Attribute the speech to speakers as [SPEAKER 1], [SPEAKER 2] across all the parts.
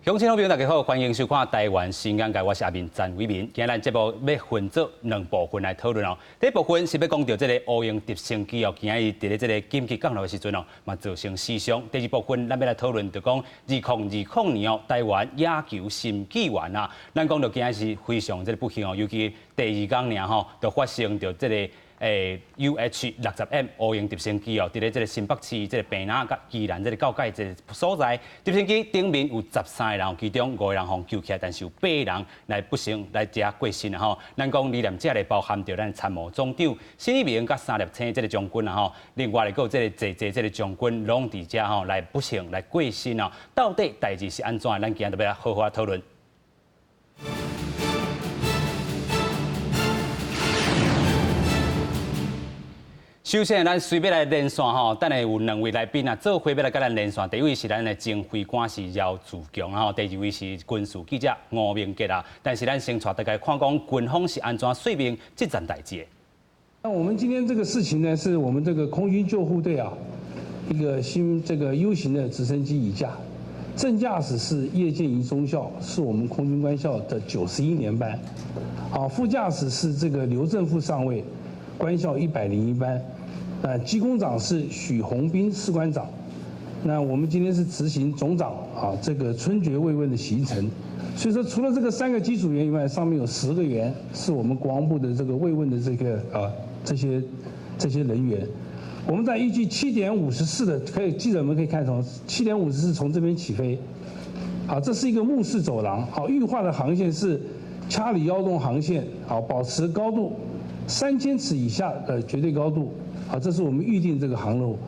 [SPEAKER 1] 鄉親好朋友大家好，歡迎收看《台灣新眼界》，我是阿明詹偉民。今日咱節目欲分做兩部分來討論哦。第一部分是欲講著這個烏鷹直升機哦，今仔日佇咧這個緊急降落的時陣哦，嘛造成死傷。第二部分咱欲來討論，就講2020年哦，台灣野球新紀元啊。咱講著今仔是非常這個不幸哦，尤其第二工爾吼，就發生著這個UH-60M 烏鷹直升機哦，佇咧這個新北市這個坪林佮宜蘭這個交界這個所在，直升機頂面有13個人，其中五個人予救起來，但是有八個人來不幸來遮過身啊吼。咱講罹難者咧包含著咱參謀總長沈一鳴佮三粒星這個將軍啊吼，另外咧閣有這個濟濟這個將軍攏佇遮吼來不幸來過身哦。到底代誌是按怎？咱今仔日欲來好好討論。首先，咱隨欲來連線吼，等下有兩位來賓啊，做伙欲來佮咱連線。第一位是咱的前飛官是饒志強吼，第二位是軍事記者吳明杰啊。但是咱先帶大家看講軍方是按怎說明這件代誌的。
[SPEAKER 2] 那我們今天這個事情呢，是我們這個空軍救護隊啊，一個新這個 U 型的直升機一架，正駕駛是葉建儀中校，是我們空軍官校的91年班，好，副駕駛是這個劉正富上尉，官校101班。機工長是許宏斌士官長。那我們今天是執行總長啊這個春節慰問的行程，所以說除了這個三個機組員以外，上面有10個員是我們國防部的這個慰問的這個啊這些人員。我們在預計七點五十四的，可以記者們可以看從七點五十四從這邊起飛。好，這是一個目視走廊。好，預劃的航線是掐里幺洞航線。好，保持高度3000尺以下的絕對高度。好，這是我們預定這個航路，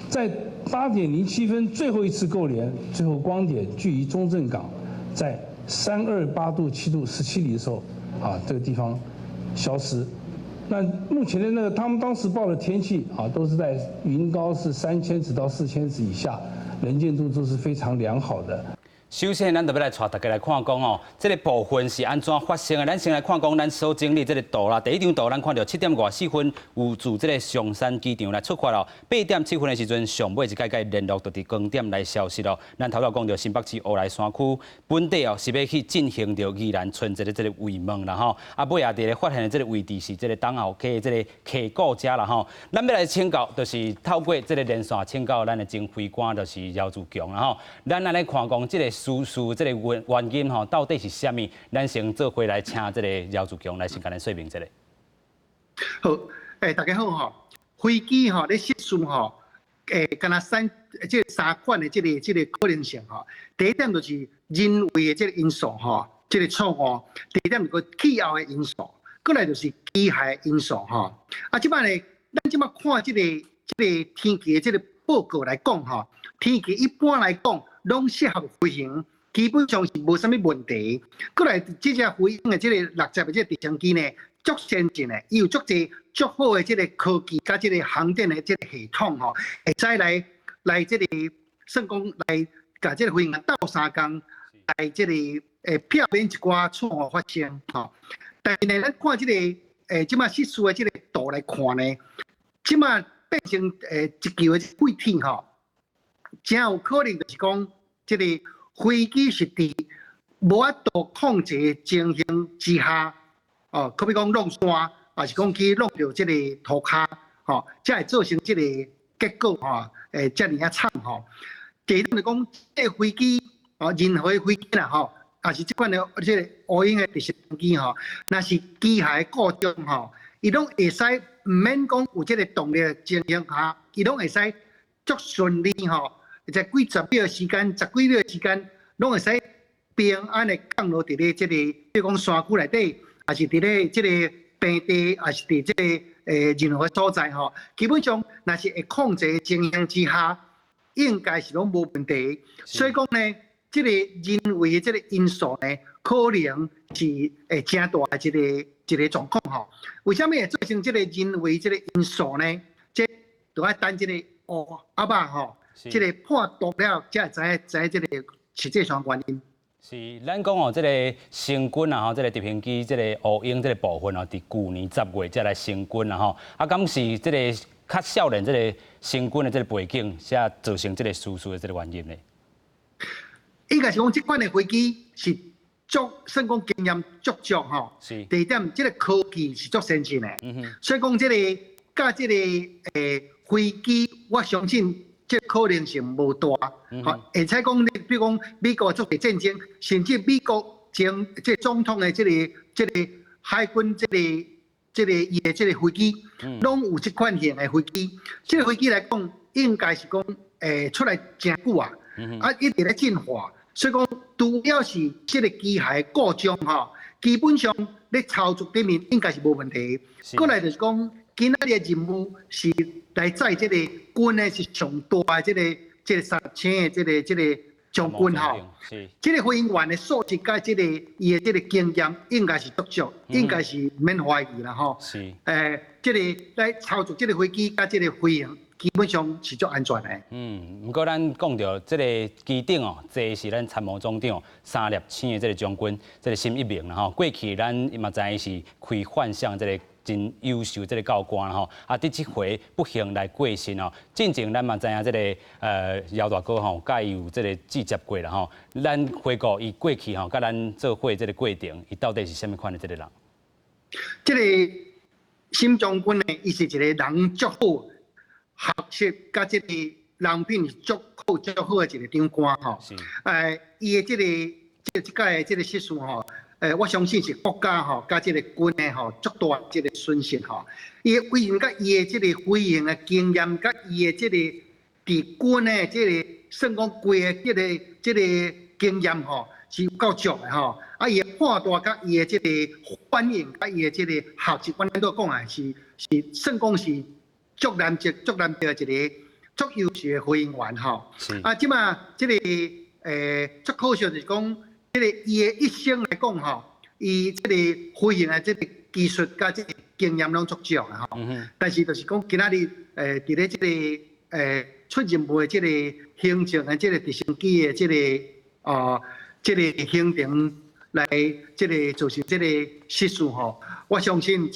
[SPEAKER 2] 在8點07分最後一次勾連，最後光點距離中正港在328度7度17里的時候，啊，這個地方消失。那目前的那個他們當時報的天氣啊，都是在雲高是3000尺到4000尺以下，能見度都是非常良好的。
[SPEAKER 1] 首先，咱就欲來帶大家來看講哦，這個部分是按怎發生的？咱先來看講，咱所整理這個圖啦。第一張圖，咱看著七點外四分有自這個松山機場來出發咯。8點7分的時陣，上尾一擺共聯絡就佇光點來消失咯。咱頭拄講著新北市烏來山區本底哦，是欲去進行著宜蘭春節的這個慰問啦吼。啊，尾仔佇咧發現的這個位置是這個東後溪這個溪谷遮啦吼。咱欲來請教，就是透過這個連線請教咱的前飛官，就是饒志強啦吼。咱按呢看講這個失事這個原因吼，到底是啥物？咱先做伙來請這個饒志強來先共咱說明一下。
[SPEAKER 3] 好，大家好吼，飛機吼咧失事吼，敢若三這三款的這個可能性吼。第一點就是人為的這個因素吼，這個錯誤。第二點是閣氣候的因素，閣來就是機械的因素吼。啊，這擺呢，咱這擺看這個天氣的這個報告來講吼，天氣一般來講攏適合飛行，基本上是無啥物問題。閣來，這隻飛行的這個六十的這個直升機呢，足先進的，伊有足濟足好的這個科技佮這個航電的這個系統吼，會使來這個算講來共這個飛行員鬥相共，來這個會避免一寡錯誤發生吼。但是呢，咱看這個這擺失事的這個圖來看呢，這擺變成一球的廢鐵吼，誠有可能就是講這個飛機是佇無法度控制的情形之下，哦，可比講挵山，抑是講去挵著這個塗跤，吼，才會造成這個結果吼，會遮爾仔慘吼。第二點就講，這個飛機，哦，任何的飛機啦吼，抑是這款的這個烏鷹的直升機吼，若是機械故障吼，伊攏會使毋免講有這個動力的情形下，伊攏會使足順利吼，在幾十秒時間、十幾秒時間，攏會使平安的降落佇咧這個，比如講山區內底，抑是佇咧這個平地，抑是佇這個任何所在吼。基本上，若是會控制的情形之下，應該是攏無問題。所以講呢，這個人為的這個因素呢，可能是會誠大的一個狀況吼。為啥物會造成這個人為這個因素呢？這就愛等這個烏鴨仔吼，這個破毒了，才會知影知影這個實際上原因。
[SPEAKER 1] 是，咱講哦，這個成軍啊吼，這個直升機，這個烏鷹這個部分哦，佇舊年10月才來成軍啊吼，啊，敢是這個較少年這個成軍的這個背景，才造成這個失事的這個原因呢？
[SPEAKER 3] 應該是講這款的飛機是足算講經驗足足吼。第二點，這個科技是足先進的。所以講這個佮這個飛機，我相信這可能性無大。吼，而且講你比如講美國足濟戰爭，甚至美國前這總統的這個海軍這個伊的這個飛機，攏有這款型的飛機。這個飛機來講，應該是講出來誠久啊，啊一直咧進化。所以講，除了是這個機械故障吼，基本上咧操作頂面應該是無問題。過來就是講，今仔日的任務是來載這個軍的是上大的這個三星的這個將軍吼。這個飛行員的素質佮這個伊的這個經驗應該是足足，應該是毋免懷疑啦吼。這個來操作這個飛機佮這個飛行，基本上是足安全的。
[SPEAKER 1] 嗯，毋過咱講著這個機頂哦，坐是咱參謀總長三粒星的這個將軍，這個沈一鳴啦吼。過去咱嘛知影是開幻象這個真優秀這個教官啦吼。啊，佇這回不幸來過身哦。進前咱嘛知影這個姚大哥吼，佮伊有這個接觸過啦吼。咱回顧伊過去吼，佮咱做伙這個過程，伊到底是啥物款的這個人？
[SPEAKER 3] 這個沈將軍呢，伊是一個人足好，學習佮這個人品是足好足好的一個長官吼。伊的這個這屆的這個失事吼，我相信是國家吼佮這個軍的吼足大這個損失吼。伊的為人佮伊的這個飛行的經驗，佮伊的這個佇軍的這個算講規个這個經驗吼，是有夠足的吼。啊，伊的判斷佮伊的這個反應，佮伊的這個學習，阮拄講的是算講是足難得、足難得一個足優秀的飛行員吼。啊，這馬這個足可惜就是講，這個伊的一生來講吼，伊這個飛行的這個技術佮這個經驗攏足足的吼。但是就是講今仔日佇咧這個出任務的這個行政的這個直升機的這個行程來這個造成這個失事吼，我相信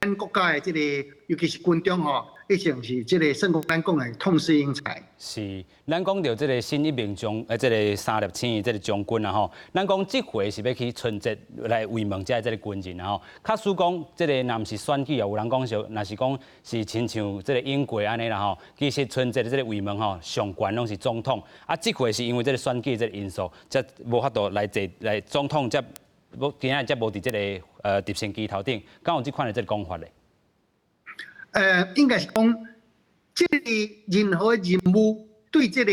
[SPEAKER 3] 咱國家的這個，尤其是軍中吼，一定是這個算講咱講的痛失英才。
[SPEAKER 1] 是，咱講著這個沈一鳴將，這個三粒星的這個將軍啊吼，咱講這回是欲去春節來慰問遮這個軍人啊吼。假使講這個若毋是選舉啊，有人講說，若是講是親像這個英國按呢啦吼，其實春節的這個慰問吼，上懸攏是總統。啊，這回是因為這個選舉這個因素，才無法度來坐來總統才無今仔日才無佇這個直升機頭頂，敢有這款的這個講法咧？
[SPEAKER 3] 應該是講，這個任何任務對這個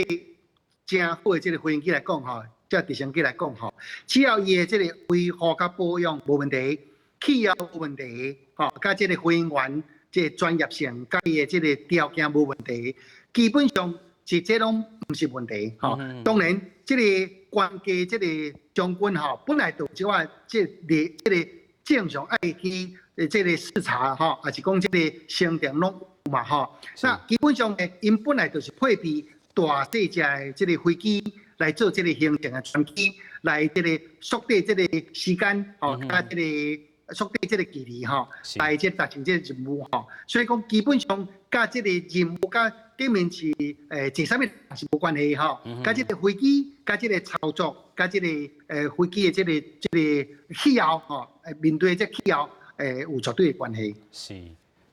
[SPEAKER 3] 誠好的這個飛行機來講吼，這直升機來講吼，只要伊的這個維護佮保養無問題，氣候無問題，吼，佮這個飛行員這個專業性佮伊的這個條件無問題，基本上是這攏毋是問題，吼。當然，這個關鍵這個將軍吼，本來就這款這個正常愛去這個視察吼，抑是講這個行程攏有嘛吼。那基本上呢，𪜶本來就是配備大細隻的這個飛機來做這個行程的專機，來這個縮短這個時間吼，佮這個縮短這個距離吼，來這達成這個任務吼。所以講基本上佮這個任務佮頂面是坐啥物是無關係吼，佮這個飛機、佮這個操作、佮這個飛機的這個氣候吼，面對這氣候有絕對的關係。
[SPEAKER 1] 是。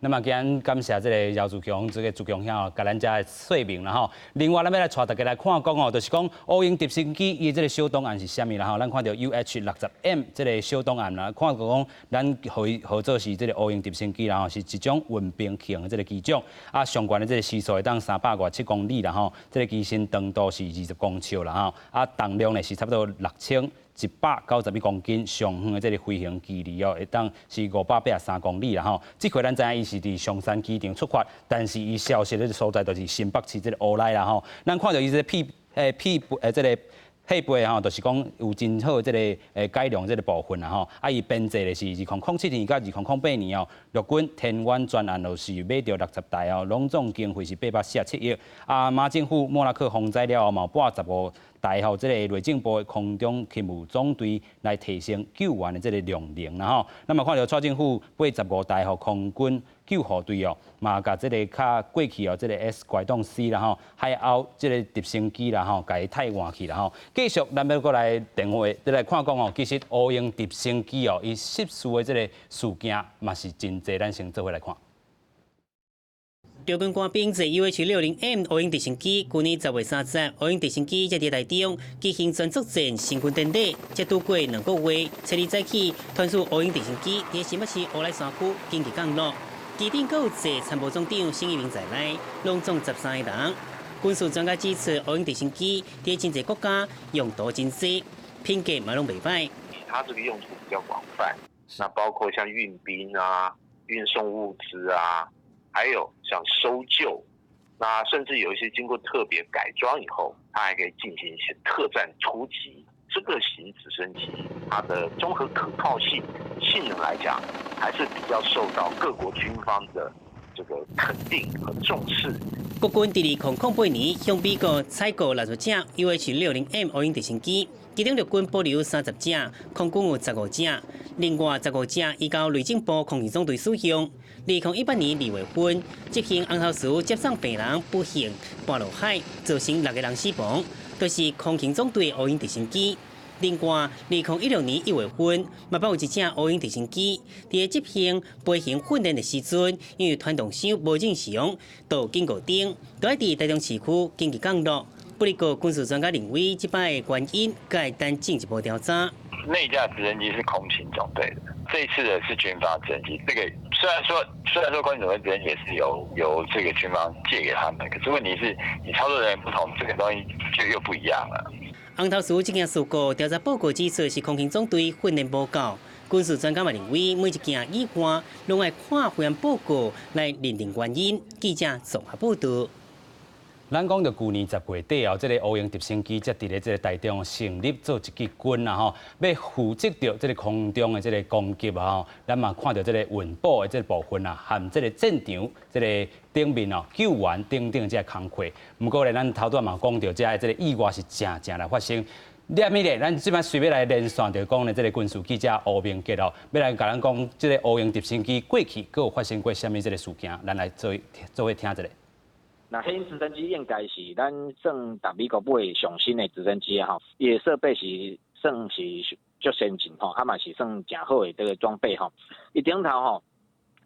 [SPEAKER 1] 那麼今日感謝這個姚志強，這個志強兄共咱遮來說明啦吼。另外，咱欲來帶大家來看講哦，就是講烏鷹直升機伊這個小檔案是啥物啦吼。咱看著 UH-60M 這個小檔案啦，看著講咱予伊號做是這個烏鷹直升機啦吼，是一種運兵型的這個機種。啊，上懸的這個時速會當300外七公里啦吼，這個機身長度是20公尺啦吼，啊，重量呢是差不多6191公斤，上遠的這個飛行距離哦，會當是583公里啦吼。這回咱知影伊是佇松山機場出發，但是伊消失的所在就是新北市這個烏來啦吼。咱看著伊這個屁屁這個配備吼，就是講有真好這個改良這個部分啦吼。啊，伊編制的是2007年佮2008年哦，陸軍天遠專案就是買著60台哦，攏總經費是847億。啊，馬政府莫拉克風災了後嘛，撥15台吼，這个內政部的空中勤務總隊來提升救援的這个量能啦吼。咱嘛看著蔡政府85台吼空軍救護隊哦，嘛共這个較過去哦，這个 S 拐檔 C 啦吼，海鷗這个直升機啦吼，共伊替換去啦吼。繼續，咱欲閣來電話，來看講哦，其實烏鷹直升機哦，伊失事的這个事件嘛是真濟，咱先做伙來看。
[SPEAKER 4] 陸軍官兵坐 UH-60M 烏鷹直升機，舊年10月30，烏鷹直升機才佇台中舉行全作戰成軍典禮，才拄過2個月，初二早起，傳出烏鷹直升機佇新北市烏來山區緊急降落，機頂閣有坐參謀總長沈一鳴在內，攏總13個人。軍事專家指出，烏鷹直升機佇真濟國家用途真濟，品格嘛攏袂䆀。
[SPEAKER 5] 它這個用途比較廣泛，那包括像運兵啊、運送物資啊。還有像搜救，那甚至有一些經過特別改裝以後，它還可以進行一些特戰突擊。這個型直升機，它的綜合可靠性、性能來講，還是比較受到各國軍方的這個肯定和重視。
[SPEAKER 4] 國軍佇2008年向美國採購60隻 UH-60M 烏鷹直升機，其中陸軍保留30隻，空軍有15隻，另外15隻移交內政部空勤總隊使用。2018年2月份，執行紅頭船接送病人不幸跋落海，造成六個人死亡，就是空勤總隊烏鷹直升機。另外，2016年1月份，嘛閣有一隻烏鷹直升機，佇執行飛行訓練的時陣，因為傳動箱無正常，就警告燈，都愛佇台中市區緊急降落。不過，軍事專家認為，這擺的原因，該等進一步調查。
[SPEAKER 6] 那架直升機是空勤總隊的，這一次的是軍方直升機。這個雖然說空勤總隊直升機也是由這個軍方借給他們，可是問題是你操作人員不同，這個東西就又不一樣了。
[SPEAKER 4] 紅頭船這件事故調查報告指出，是空勤總隊訓練無夠。軍事專家嘛認為，每一件意外攏愛看飛安報告來認定原因。記者綜合報道。
[SPEAKER 1] 咱講著舊年10月底哦，這个烏鷹直升機才佇咧這个台中成立做一支軍啊吼，欲負責著這个空中的這个攻擊啊吼，咱嘛看著這个運補的這个部分啊，和這个戰場這个頂面哦救援等等這个工課。毋過咧，咱頭拄仔嘛講著，這个這个意外是正正來發生。了物咧，咱這擺隨欲來連線，就講咧，這个軍事記者吳明杰哦，欲來共咱講，這个烏鷹直升機過去閣有發生過啥物這个事件，咱來做做伙聽一下。
[SPEAKER 7] 那黑鷹直升機應該是咱算佇美國買上新的直升機吼，伊的設備是算是足先進吼，啊嘛是算誠好的這個裝備吼。伊頂頭吼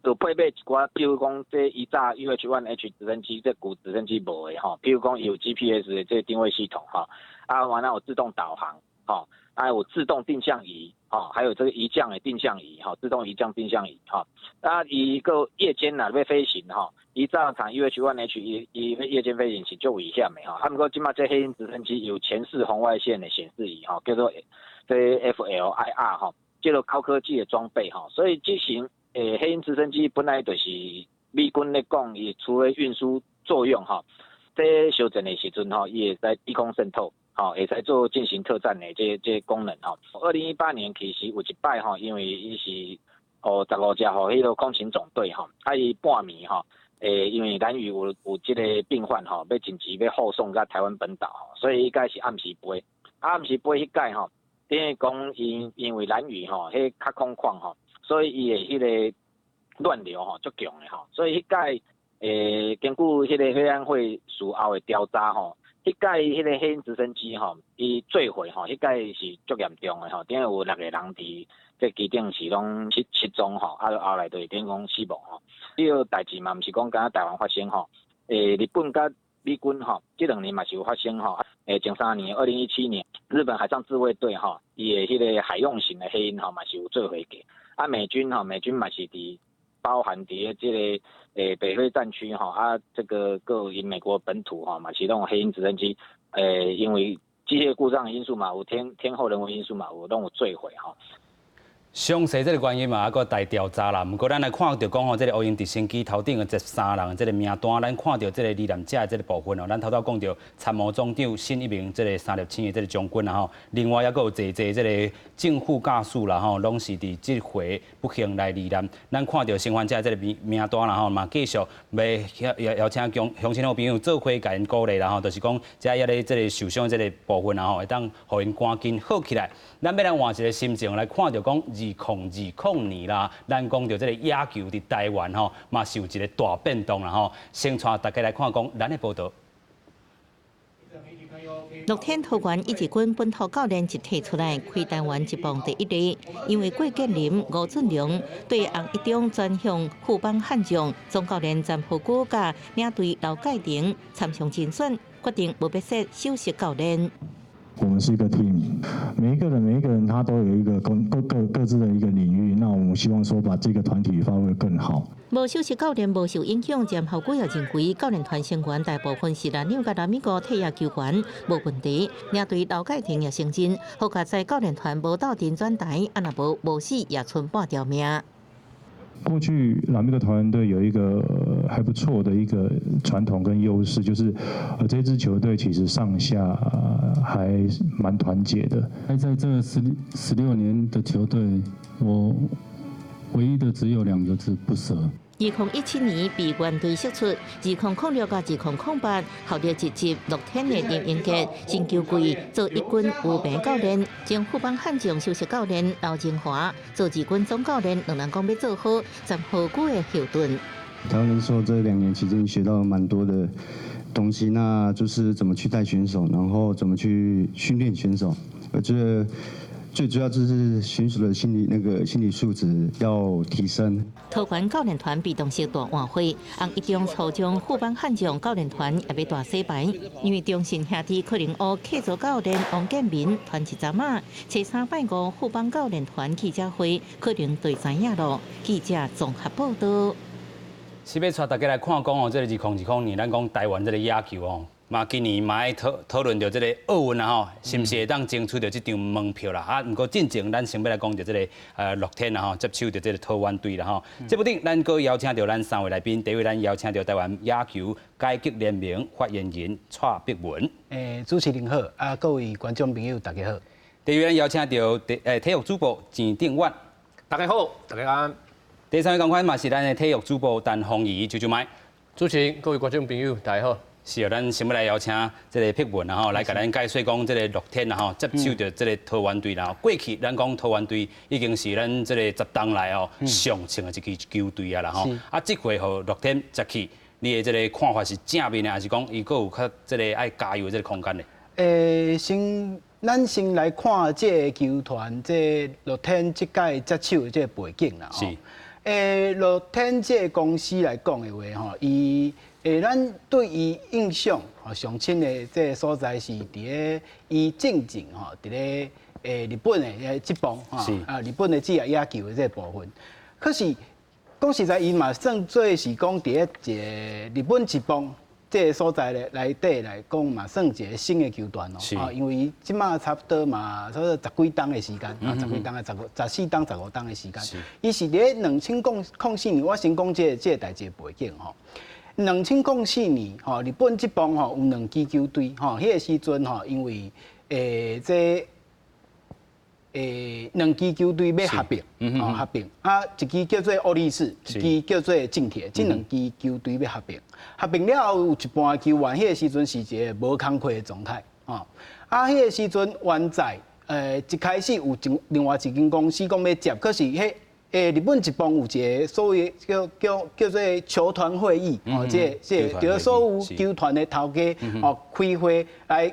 [SPEAKER 7] 有配備一寡，比如講這以早 UH-1H 直升機這舊直升機無的吼，比如講有 GPS 的這個定位系統吼，啊完了有自動導航吼，啊有自動定向儀吼，還有這個移降的定向儀吼，自動移降定向儀吼，啊伊閣夜間若欲飛行吼。以早像 UH-1H 伊伊夜間飛行是足危險的吼，啊毋過這馬這黑鷹直升機有前視紅外線的顯示儀吼，叫做這 FLIR 吼，這個高科技的裝備吼，所以這型黑鷹直升機本來就是美軍咧講，伊除了運輸作用吼，這相戰的時陣吼，伊會使低空滲透，吼，會使做進行特戰的這這功能吼。2018年其實有一擺吼，因為伊是哦15隻予彼個空勤總隊吼，啊伊半暝吼。因為蘭嶼有這個病患吼，欲緊急欲後送到台灣本島吼，所以彼擺是暗時飛，暗時飛彼擺吼，等於講因為蘭嶼吼，彼較空曠吼，所以伊的彼個亂流吼足強的吼，所以彼擺根據彼個飛安會事後的調查吼，彼擺彼個黑鷹直升機吼，伊墜毀吼，彼擺是足嚴重的吼，等於有六個人佇這機頂是攏失蹤吼，啊後來就是等於講死亡吼。這個代誌嘛，毋是講干焦台灣發生吼，日本佮美軍吼，這2年嘛是有發生吼。前3年，2017年，日本海上自衛隊吼，伊的彼個海用型的黑鷹吼嘛是有墜毀過。啊，美軍吼，美軍嘛是佇包含佇這個北非戰區吼，啊，這個閣𪜶美國本土吼嘛是攏黑鷹直升機，因為機械故障因素嘛，有天候人為因素嘛，有攏有墜毀吼。
[SPEAKER 1] 詳細這個原因嘛，猶閣待調查啦。毋過咱來看著講吼，這個烏蠅直升機頭頂的13人這個名單，咱看著這個罹難者的這個部分哦。咱頭拄講著參謀總長辛一鳴這個三粒星的這個將軍啦吼，另外猶閣有濟濟這個正副駕駛啦吼，攏是佇這回不幸來罹難。咱看著生還者這個名單啦吼，嘛繼續欲邀請鄉鄉親好朋友做伙共𪜶鼓勵啦吼，就是講遮遐咧這個受傷這個部分啦吼，會當予𪜶趕緊好起來。咱欲來換一個心情來看著講2020年啦，咱講著這個野球佇台灣吼，嘛是有一個大變動啦吼。先帶大家來看講咱的報導。
[SPEAKER 8] 樂天桃園一二軍本土教練集體出來開台灣職棒第一例，因為郭建林、吳俊龍對紅一中專項富邦悍將總教練詹和久佮領隊劉蓋廷參詳甄選，決定無欲設首席教練。
[SPEAKER 9] 我們是一個 team，每一個人每一個人他都有一個各自的一個領域，那我們希望說把這個團體發揮得更好。
[SPEAKER 8] 無首席教練無受影響，詹和久也認為教練團成員大部分是藍領佮拉米哥退役球員，無問題。領隊劉蓋廷也承認，好佳哉教練團無鬥陣轉台，啊若無無死也賰半條命。
[SPEAKER 9] 過去拉米哥桃猿隊有一個還不錯的一個傳統跟優勢，就是這支球隊其實上下還蠻團結的。
[SPEAKER 10] 還在這16年的球隊，我唯一的只有兩個字：不捨。
[SPEAKER 8] 2017年被原隊釋出，2006佮2008效力一級樂天的林英傑，新球季做一軍有名教練，前富邦悍將首席教練劉仁華做二軍總教練，兩人講欲做好詹和久的後盾。
[SPEAKER 11] 台灣人說這2年期間學到蠻多的東西，那就是怎麼去帶選手，然後怎麼去訓練選手。我覺得最主要就是選手的心理素質要提升。
[SPEAKER 8] 桃園教練團被當成大換血，紅一中初將富邦悍將教練團也欲大洗牌，因為中信兄弟可能予客座教練王建民傳一陣仔，初三拜五富邦教練團記者會可能就知影囉。記者綜合報道。
[SPEAKER 1] 是欲帶大家來看講哦，這個2020年，咱講台灣這個野球哦。嘛，今年嘛愛討論著這個奧運啊吼，是毋是會當爭取著這張門票啦？啊，毋過進前咱先欲來講著這個樂天啊吼，接手著這個桃猿隊啦吼。節目頂咱閣邀請著咱三位來賓，第一位咱邀請著台灣野球改革聯盟發言人蔡碧文。
[SPEAKER 12] 主持人好，啊，各位觀眾朋友大家好。
[SPEAKER 1] 第二位咱邀請著體育主播錢定遠。
[SPEAKER 13] 大家好，大家安。
[SPEAKER 1] 第三位仝款嘛是咱的體育主播陳鳳儀，啾啾麥。
[SPEAKER 13] 主持人，各位觀眾朋友，大家好。
[SPEAKER 1] 是啊，咱先欲來邀請這個碧文啊吼，來共咱解說講這個樂天啊吼，接手著這個桃猿隊啦吼。過去咱講桃猿隊已經是咱這個十冬來哦上強的一支球隊啊啦吼。啊，這回予樂天接去，你的這個看法是正面的，還是講伊閣有較這個愛加油的這個空間呢？
[SPEAKER 12] 先咱先來看這個球團，這樂天這屆接手的這個背景啦。樂天這個公司來講的話吼，伊咱對伊印象吼上深的這個所在是佇咧伊進前吼，佇咧日本的職棒吼，啊日本的職業野球的這個部分。可是講實在，伊嘛算做是講佇咧一個日本職棒這個所在咧內底來講嘛，算一個新的球團咯。啊，因為伊這馬差不多嘛，差不多十幾冬的時間，啊，十幾冬的14冬、15冬的時間。伊是佇咧2004年，我先講這個代誌的背景吼。2004年吼，日本職棒吼有兩支球隊吼，彼個時陣吼，因為這兩支球隊欲合併，哦合併，啊一支叫做歐力士，一支叫做近鐵，這兩支球隊欲合併，合併了後有一半球員，彼個時陣是一個無工課的狀態，哦，啊彼個時陣原在一開始有一另外一間公司講欲接，可是彼日本職棒有一個所謂叫做球團會議，哦，這個著所有球團的頭家哦開會來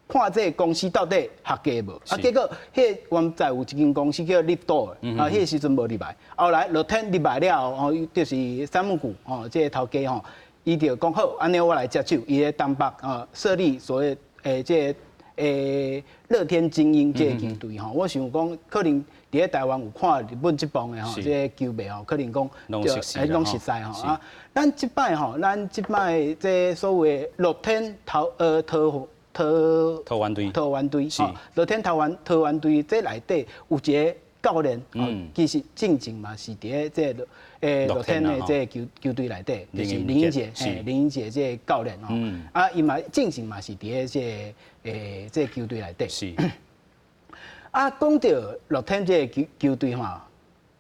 [SPEAKER 12] 看這個公司到底合格無？啊，結果彼個原在有一間公司叫力多的，啊，彼個時陣無入來，後來樂天入來了後，哦，就是三木谷哦，這個頭家吼，伊就講好，按呢我來接手，伊咧東北啊設立所謂這個樂天精英這個球隊吼，我想講可能佇咧台灣有看日本職棒的吼，這個球迷吼，可能講
[SPEAKER 1] 攏熟悉
[SPEAKER 12] 攏熟悉吼啊。咱這擺吼，咱這擺這所謂樂天桃呃桃桃
[SPEAKER 1] 桃猿隊，
[SPEAKER 12] 桃猿隊吼，樂天桃猿隊這內底有一個教練，其實進前嘛是佇咧這個樂天的這個球隊內底，就是林英傑，林英傑這個教練吼，啊，伊嘛進前嘛是佇咧這個球隊內底。啊，講到樂天這個球隊吼，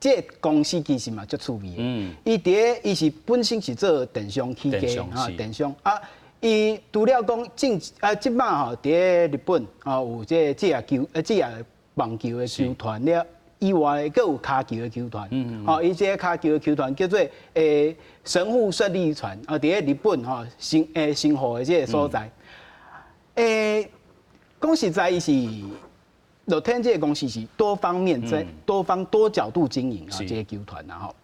[SPEAKER 12] 這個公司其實嘛足趣味的。伊佇咧伊是本身是做電商起家，哈，電商啊。伊除了講進啊，這擺吼佇咧日本吼有這個職業球職業棒球的球團了以外，閣有跤球的球團。吼，伊這個跤球的球團叫做神戶勝利船，啊，佇咧日本吼神戶的這個所在。講實在，伊是樂天這個公司是多方面、在多方多角度經營啊，這個球團啊吼。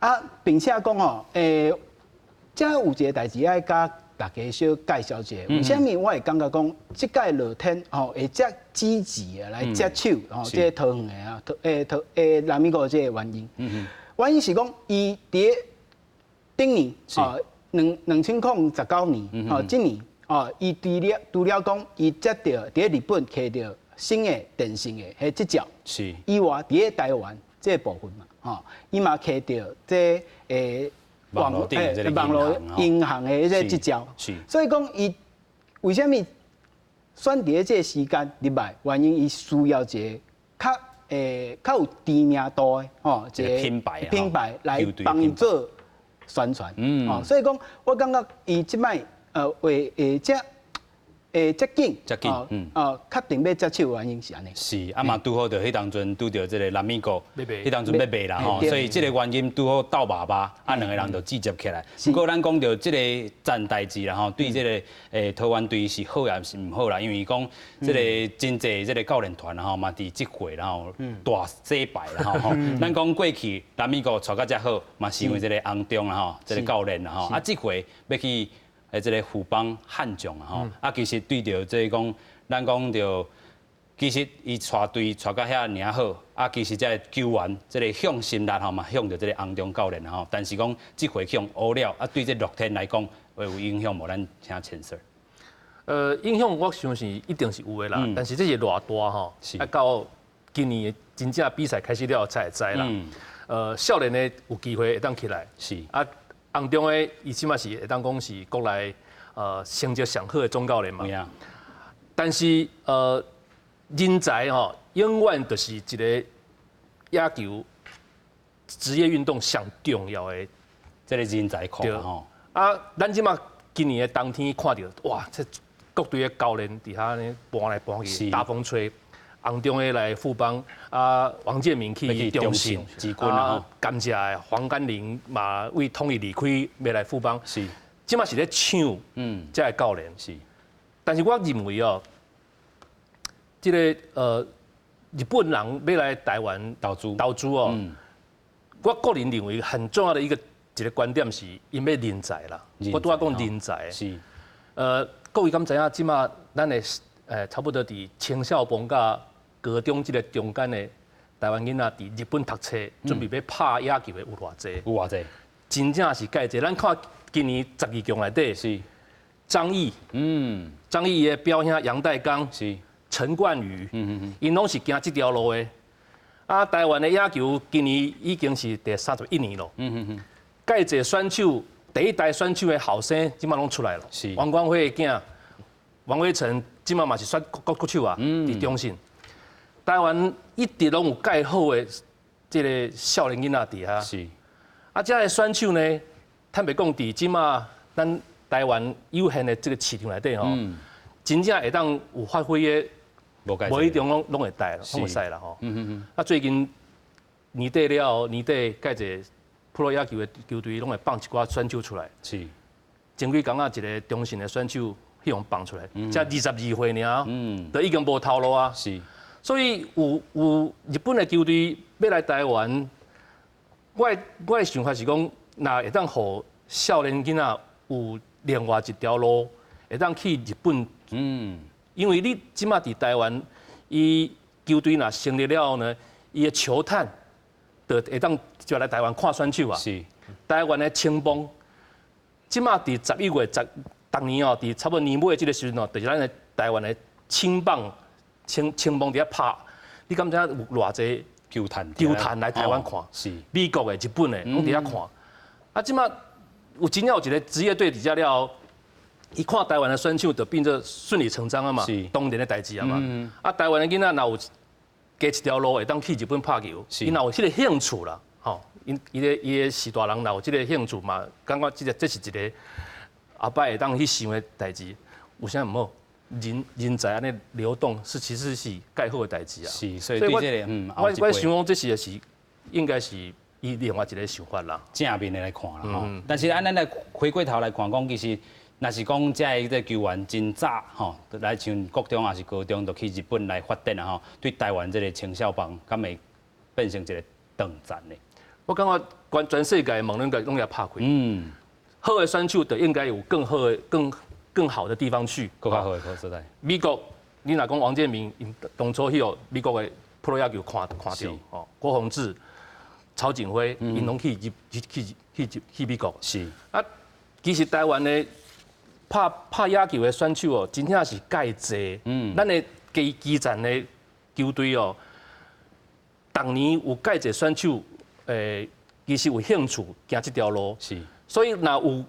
[SPEAKER 12] 啊，並且講吼，這有一個代誌愛佮大家小介紹一下，為啥物我會感覺講，這屆樂天吼會遮積極的來接手吼這個桃園的啊，桃拉米哥這個原因。原因是講，伊佇頂年吼2019年吼，這年吼，伊除了講伊接著佇日本摕著新的電信的彼執照，以外，佇咧台灣這個部分嘛，吼，伊嘛摕著這網路銀行的彼個執照，所以講伊為啥物選佇咧這個時間入來？原因伊需要一個較有知名度的吼，一個
[SPEAKER 1] 品牌
[SPEAKER 12] 品牌來幫伊做宣傳。吼，所以講我感覺伊這擺會遮會遮緊，
[SPEAKER 1] 遮緊，
[SPEAKER 12] 哦，確定欲接手的原因是按呢。
[SPEAKER 1] 是，啊嘛拄好著彼當陣拄著這個拉米哥，彼當陣欲賣啦吼，所以這個原因拄好鬥爸爸，啊兩個人就接起來。不過咱講著這個戰代誌啦吼，對這個桃園隊是好抑是毋好啦？因為講這個真濟這個教練團吼嘛佇這回然後大洗牌啦吼。咱講過去拉米哥帶甲遮好，嘛是因為這個洪忠啦吼，這個教練啦吼，啊這回欲去這個富邦悍將啊吼，啊其實對著這個講，咱講著，其實伊帶隊帶甲遐爾好，啊其實這個球員這個向心力吼嘛，向著這個洪忠教練吼，但是講這回去予烏了，啊對這樂天來講會有影響無？咱請錢 Sir。
[SPEAKER 13] 影響我相信一定是有的啦，但是這是偌大吼，啊到今年真正比賽開始了才會知啦。少年的有機會會當起來，啊。洪忠的伊這馬是會當講是國內成績上好的總教練嘛。但是人才吼永遠就是一個野球職業運動上重要的
[SPEAKER 1] 這個人才庫吼。
[SPEAKER 13] 啊，咱這馬今年的冬天看著，哇，這各隊的教練佇遐呢搬來搬去，大風吹。洪忠的來富邦，啊，王建民去中信，啊，甘蔗的黃甘霖嘛為統一離開，欲來富邦，這馬是咧搶，這个教練。但是我認為哦，這个日本人欲來台灣
[SPEAKER 1] 投資
[SPEAKER 13] 投資哦，我個人認為很重要的一個觀點是，𪜶欲人才啦。我拄仔講人才。各位敢知影？這馬咱的差不多佇青少棒佮高中這个中間的台灣囡仔佇日本讀冊，準備欲拍野球的有偌濟？
[SPEAKER 1] 有偌濟？
[SPEAKER 13] 真正是蓋濟。咱看今年12強內底，張毅，張毅的表兄楊岱鋼，陳冠宇，𪜶攏是行這條路的。啊，台灣的野球今年已經是第31年咯。蓋濟選手，第一代選手的後生，這馬攏出來了。王光輝的囝，王威晨，這馬嘛是選國手啊，佇中信。台灣一直攏有蓋好的這个少年囡仔佇遐。啊，這个選手呢，坦白講，佇這馬咱台灣有限的這个市場內底吼，真正會當有發揮的，無一定攏會帶，攏會使啦吼。啊，最近年底了後，年底蓋濟プロ野球的球隊攏會放一寡選手出來。前幾工仔，一个中信的選手彼予放出來，才22歲爾，都已經無頭路啊。所以有日本的球隊欲來台灣，我的想法是講，若會當予少年囡仔有另外一條路，會當去日本。因為你這馬佇台灣，伊球隊若成立了後呢，伊的球探就會當就來台灣看選手啊。台灣的青棒，這馬佇11月十，逐年哦，佇差不多年尾這个時陣哦，就是咱的台灣的青棒。青棒佇遐拍，你敢知影有偌濟
[SPEAKER 1] 球探
[SPEAKER 13] 球探來台灣看，美國的、日本的，攏佇遐看。啊，這馬有真正有一個職業隊佇遮了後，伊看台灣的選手就變做順理成章啊嘛，當然的代誌啊嘛。啊，台灣的囡仔若有加一條路會當去日本拍球，伊若有彼個興趣啦，吼，伊的序大人若有這個興趣嘛，感覺這個這是一個後擺會當去想的代誌，有啥毋好？人才按呢流動是其實是蓋好的代誌啊。
[SPEAKER 1] 是，所以對這個，
[SPEAKER 13] 我想講這是應該是伊另外一個想法啦。
[SPEAKER 1] 正面的來看啦，吼。但是按咱來回過頭來看，講其實，若是講這个球員真早吼，來像國中抑是高中就去日本來發展啊吼，對台灣這個青少棒，敢會變成一個斷層呢？
[SPEAKER 13] 我感覺全世界門攏共攏共拍開。好的選手就應該有更好的、更好的地方去，
[SPEAKER 1] 更較好的所在。
[SPEAKER 13] 美國，你若講王建民，當初去予美國的プロ野球看看著，哦，郭泓志、曹錦輝，𪜶攏去去去去去美國。啊，其實台灣的拍野球的選手哦，真正是蓋濟。咱的基層的球隊哦，逐年有蓋濟選手，其實有興趣行這條路。所以若有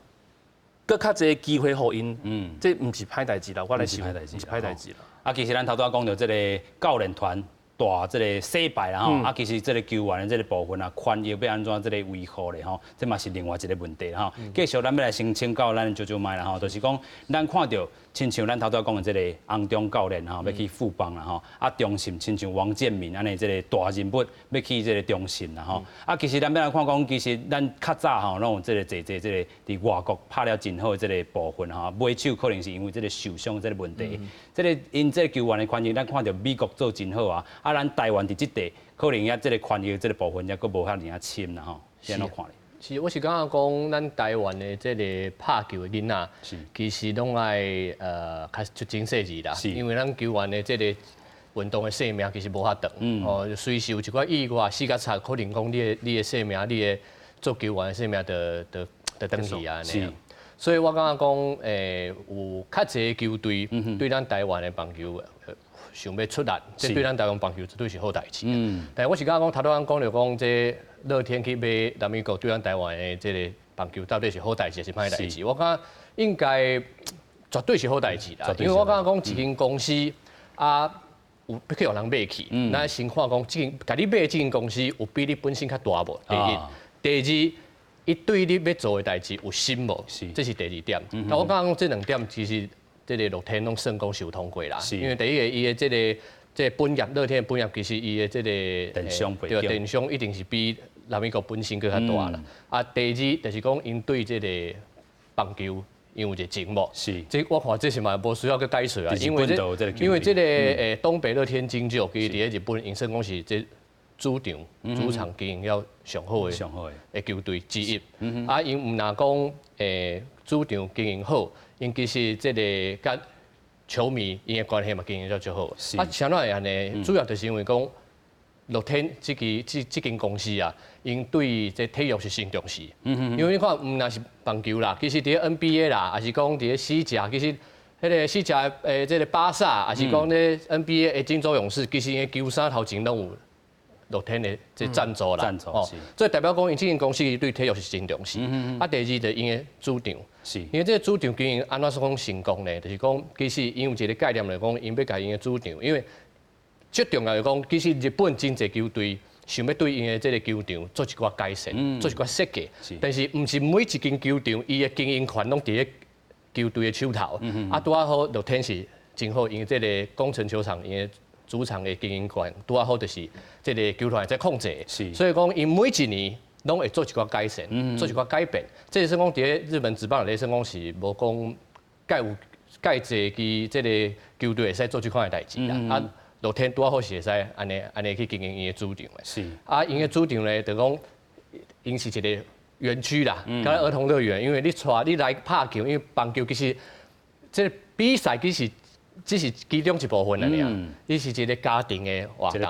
[SPEAKER 13] 閣較濟機會予𪜶，這毋是歹代誌啦，我來想，毋是歹代誌啦。
[SPEAKER 1] 啊，其實咱頭拄仔講著這个教練團大這个洗牌啦吼，啊，其實這个球員的這个部分啊，權益欲按怎這个維護咧吼，這嘛是另外一个問題啦吼。繼續咱欲來先請教咱招招麥啦吼，就是講咱看著親像咱頭拄仔講的這个洪忠教練吼，欲去富邦啦吼，啊，中信親像王建民按呢這个大人物欲去這个中信啦吼，啊，其實咱欲來看講，其實咱較早吼，攏有這个濟濟這个佇外國拍了真好的這个部分吼，尾手可能是因為這个受傷這个問題，這个𪜶這个球員的權益，咱看著美國做真好啊，啊，咱台灣佇這塊可能也這个權益這个部分也閣無遐爾仔深啦吼，是按怎看咧？
[SPEAKER 14] 是，我是感覺講，咱台灣的這个拍球的囡仔，其實攏愛較出精細緻啦，因為咱球員的這个運動的生命其實無遐長，哦，隨時有一寡意外，死甲賊，可能講你的生命，你的做球員的生命就斷去啊。所以我感覺講，有較濟球隊對咱台灣的棒球想欲出力，這對咱台灣棒球絕對是好代誌。但我是感覺講，頭拄仔講著講，這樂天去買拉米戈對咱台灣的這个棒球到底是好代誌還是歹代誌？我感覺應該絕對是好代誌啦，因為我感覺講一間公司啊，有欲去予人買去，咱先看講，這間共你買的這間公司有比你本身較大無？第一，第二，伊對你欲做的代誌有心無？這是第二點。但我感覺講這兩點其實這个樂天攏算講是有通過啦。因為第一個，伊的這個本業，樂天的本業其實伊的這個
[SPEAKER 1] 電商
[SPEAKER 14] 對，電商一定是比拉米戈本身閣較大啦。啊，第二就是講𪜶對這个棒球𪜶有一個情無？這我看這是嘛無需要閣解說啊，因為這个東北樂天金鷲其實佇咧日本，𪜶算講是這主場經營了上好的球隊之一。啊，𪜶毋但講主場經營好，𪜶其實這个佮球迷𪜶的關係嘛經營了足好。啊，啥物會按呢？主要就是因為講樂天這支這這間公司啊，𪜶對這體育是真重視。因為你看，毋但是棒球啦，其實佇咧 NBA 啦，抑是講佇咧西甲，其實彼个西甲的這个巴薩，抑是講咧 NBA 的金州勇士，其實𪜶的球衫頭前攏有樂天的這贊助啦。
[SPEAKER 1] 哦，
[SPEAKER 14] 所以代表講，𪜶這間公司對體育是真重視。啊，第二就𪜶的主場，因為這個主場經營按怎講成功呢？就是講，其實𪜶有一個概念來講，𪜶欲共𪜶的主場，因為最重要是講，其實日本真濟球隊想欲對𪜶的這个球場做一寡改善，做一寡設計，但是毋是每一間球場伊的經營權攏佇咧球隊的手頭。啊，拄仔好樂天是真好，因為這个宮城球場𪜶的主場的經營權拄仔好就是這个球團在控制，所以講𪜶每一年攏會做一寡改善，做一寡改變。這是講佇咧日本職棒內底算講是無講蓋有蓋濟支這个球隊會使做這款的代誌啦。啊，樂天拄仔好是會使按呢按呢去經營𪜶的主場的。啊，𪜶的主場咧，就講𪜶是一个園區啦，敢若兒童樂園，因為你帶你來拍球，因為棒球其實這个比賽其實只是其中一部分爾，伊是一个家庭的活動，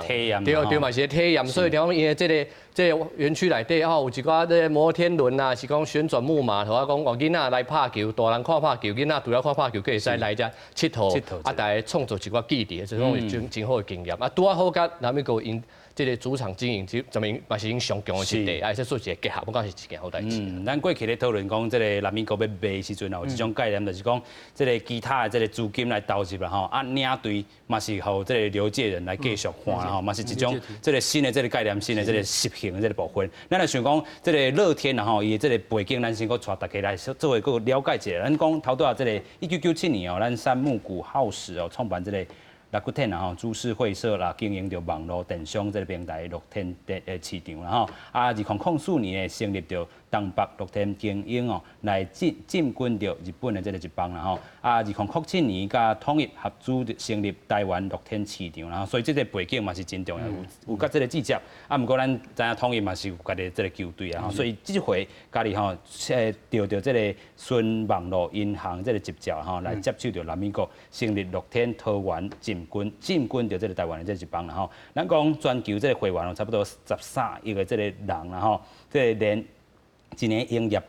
[SPEAKER 1] 對
[SPEAKER 14] 對嘛，是個體驗。所以講𪜶的這个園區內底吼，有一寡這个摩天輪啊，是講旋轉木馬，或者講哦囡仔來拍球，大人看拍球，囡仔除了看拍球，閣會使來遮𨑨迌，啊，大家創造一寡記憶，這攏是真真好的經驗。啊，拄仔好佮拉米戈𪜶 這个主場經營，這怎麼嘛是𪜶上強的一塊，啊，會使做一个結合，我感覺是一件好代誌。
[SPEAKER 1] 嗯，咱過去咧討論講，這个拉米哥欲賣的時陣啊，有這種概念，就是講這个其他的這个資金來投入啦吼，啊，領隊嘛是予這个劉介仁來繼續換啦吼，嘛是一種這个新的這个概念，新的這个執行的這个部分。咱來想講，這个樂天啦吼，伊的這个背景，咱先閣帶大家來做一個了解一下。咱講頭拄仔這个1997年哦，咱三木谷浩史哦創辦這个樂天啊吼，株式會社啦，經營著網路電商這个平台樂天的市場啦吼。啊，2004年成立著東北樂天經營哦，來進軍著日本的這个一方啦吼。啊，2007年佮統一合資成立台灣樂天市場啦，所以這个背景嘛是真重要，有佮這个直接。啊，毋過咱知影統一嘛是有家己這个球隊啊，所以這回家己吼，著著這个新網路銀行這个執照吼，來接手著拉米哥成立樂天桃園進軍著這个台灣的這一方啦吼。咱講全球這个會員哦，差不多13億个這个人啦吼，這个連一年營業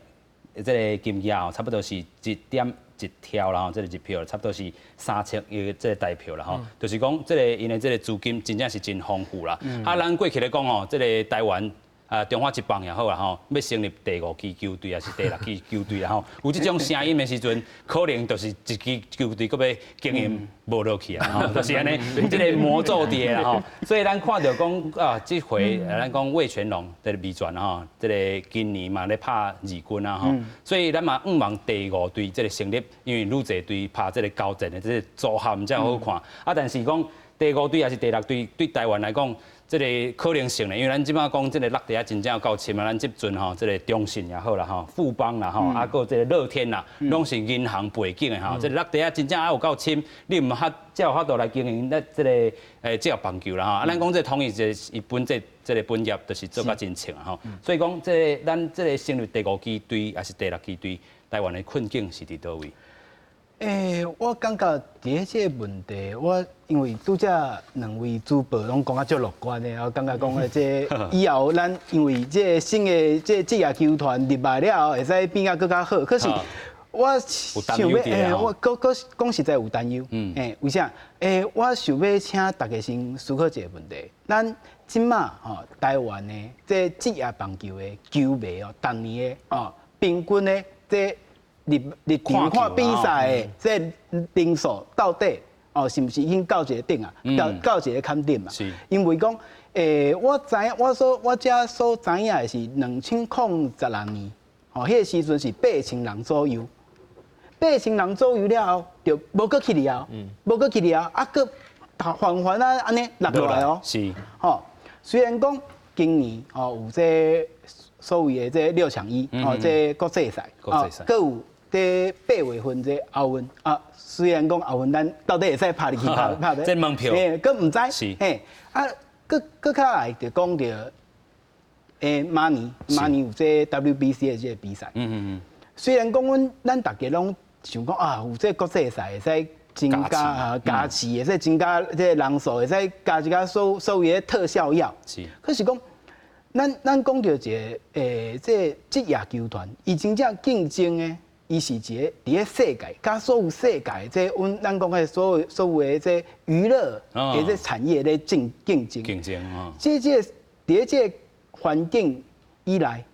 [SPEAKER 1] 這个金額哦，差不多是1.1兆啦吼，這个日票差不多是3000億這个台票啦吼，就是講這个𪜶的這个資金真正是真豐富啦。啊，咱過去咧講吼，這个台灣啊，中華職棒也好啦吼，欲成立第五支球隊，抑是第六支球隊啦吼，有這種聲音的時陣，可能就是一支球隊閣欲經營無落去啊，吼，就是按呢，有這个魔咒佇啦吼。所以咱看著講啊，這回咱講味全龍這个味全吼，這个今年嘛咧拍二軍啊吼，所以咱嘛向望第五隊這个成立，因為愈濟隊拍這个交戰的這个組合才好看。啊，但是講第五隊抑是第六隊，對台灣來講，這个可能性咧，因為咱這擺講這个落地仔真正有夠深啊，咱這陣吼，這个中信也好啦吼，富邦啦吼，啊，閣這个樂天啦，攏是銀行背景的吼，這个落地仔真正還有夠深，你毋較才有法度來經營咱這个職業棒球啦吼。啊，咱講這个統一這伊本這个本業就是做甲真清啊吼，所以講這个咱這个成立第五支隊抑是第六支隊，台灣的困境是佇佗位？
[SPEAKER 12] 我感覺佇這个問題，我因為拄才兩位主播攏講甲足樂觀的，我感覺講的這以後咱因為這个新的這職業球團入來了後，會使變甲閣較好。可是我想欲，我閣閣講實在有擔憂。為啥？我想欲請大家先思考一個問題，咱這馬吼台灣的這職業棒球的球迷哦，逐年的哦平均的這入場看比賽的這人數到底哦，是毋是已經到一個頂啊？到一個坎頂嘛？因為講，我知影，我遮所知影的是2016年，哦，彼個時陣是8000人左右，8000人左右了後，就無閣起了，無閣起了，啊，閣緩緩啊按呢落落來哦。吼，雖然講今年哦有這所謂的這六搶一，哦，這國際賽，哦，閣有這8月份這奧運啊，雖然講奧運咱到底會使拍入去拍拍
[SPEAKER 1] 這門票，
[SPEAKER 12] 閣毋知，嘿，啊，閣較來就講著，明年明年有這 WBC 的這个比賽。雖然講阮咱逐家攏想講啊，有這國際賽會使增加啊加持，會使增加這个人數，會使加一個所謂的特效藥。可是講，咱講著一个這職業球團，伊真正競爭的。伊是一个佇咧世界，佮所有世界這阮咱講的所有的這娛樂的這產業咧競爭。
[SPEAKER 1] 競爭啊！
[SPEAKER 12] 這佇咧這个環境以來，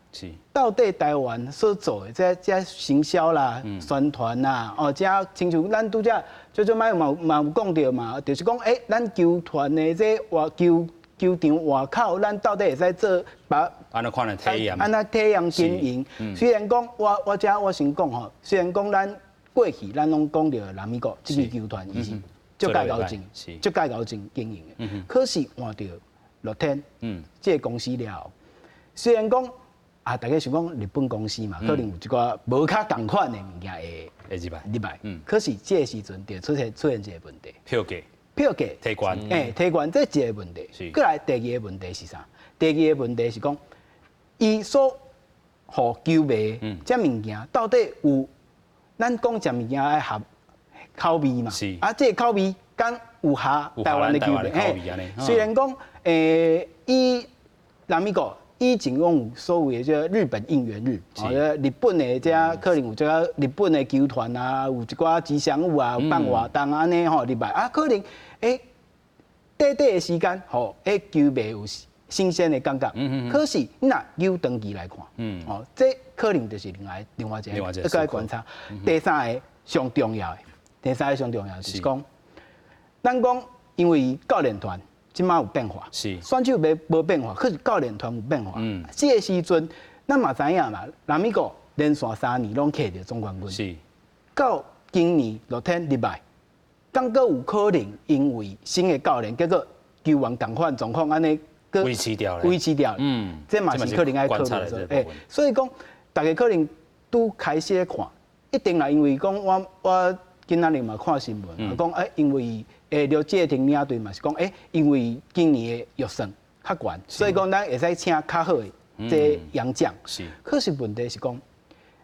[SPEAKER 12] 到底台灣所做的這行銷啦、宣傳啦，哦，這親像咱拄才最最擺嘛有講著嘛，就是講，咱球團的這外球場外口，咱到底會使做把
[SPEAKER 1] 按怎款的體驗？
[SPEAKER 12] 按怎體驗經營？雖然講我遮我先講吼，雖然講咱過去咱攏講著拉米哥這支球團，伊是足蓋高進，足蓋高進經營的。可是換著樂天，這个公司了後，雖然講啊，大家想講日本公司嘛，可能有一寡無較仝款的物件會
[SPEAKER 1] 會入來，
[SPEAKER 12] 入來。可是這个時陣就出現這个問題，
[SPEAKER 1] 票價，
[SPEAKER 12] 票價
[SPEAKER 1] 提懸，
[SPEAKER 12] 提懸，這一个問題。閣來第二个問題是啥？第二个問題是講，伊所予球迷這物件到底有，咱講食物件愛合口味嘛？啊，這个口味敢有合台灣的球迷？
[SPEAKER 1] 嘿，
[SPEAKER 12] 雖然講，伊拉米哥以前講有所謂的這個日本應援日，哦，日本的這可能有這個日本的球團啊，有一寡吉祥物啊，辦活動按呢吼，入來啊，可能短短的時間，吼，彼球迷有新鮮的感覺。可是你若扭長期來看，哦，這可能就是另外一個閣愛觀察。第三个上重要的，第三个上重要就是講，咱講因為教練團這擺有變化，選手袂無變化，可是教練團有變化。這个時陣，咱嘛知影嘛，拉米戈連續3年攏揢著總冠軍。到今年樂天入來，敢閣有可能因為新的教練，結果球員仝款狀況按呢，
[SPEAKER 1] 維持掉，
[SPEAKER 12] 維持掉。這嘛是可能愛考慮。欸，所以講，大家可能拄開始咧看，一定啦，因為講我今仔日嘛看新聞，講欸，因為劉介廷領隊嘛是講，欸，因為今年的預算較懸，所以講咱會使請較好的這洋將。可是問題是講，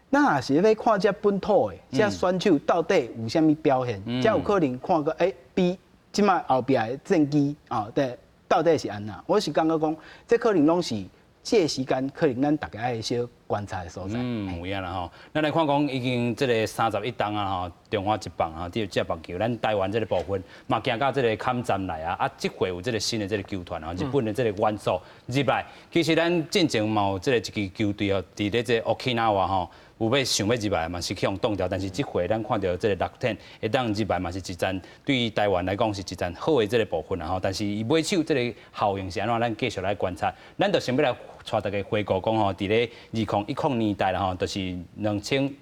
[SPEAKER 12] 咱若是欲看這本土的這選手到底有啥物表現，才有可能看過欸，比這擺後壁的戰機啊，對，到底是按怎？我是感覺講，這可能攏是這个時間，可能咱大家愛小觀察的所在。
[SPEAKER 1] 嗯，有影啦吼。咱來看講已經這个31冬啊吼，中華職棒啊，這棒球，咱台灣這个部分嘛，行到這个坎站來啊。啊，這回有這个新的這个球團吼，日本的這个元素入來。其實咱進前嘛有這个一支球隊哦，佇咧這個 Okinawa 吼，有欲想欲入來嘛，是去予擋牢，但是這回咱看著這个樂天會當入來嘛，是一件對於台灣來講是一件好的這个部分啦吼。但是伊尾手這个效應是按怎，咱繼續來觀察。咱就先欲來帶大家回顧講吼，佇咧2010年代啦吼，就是2010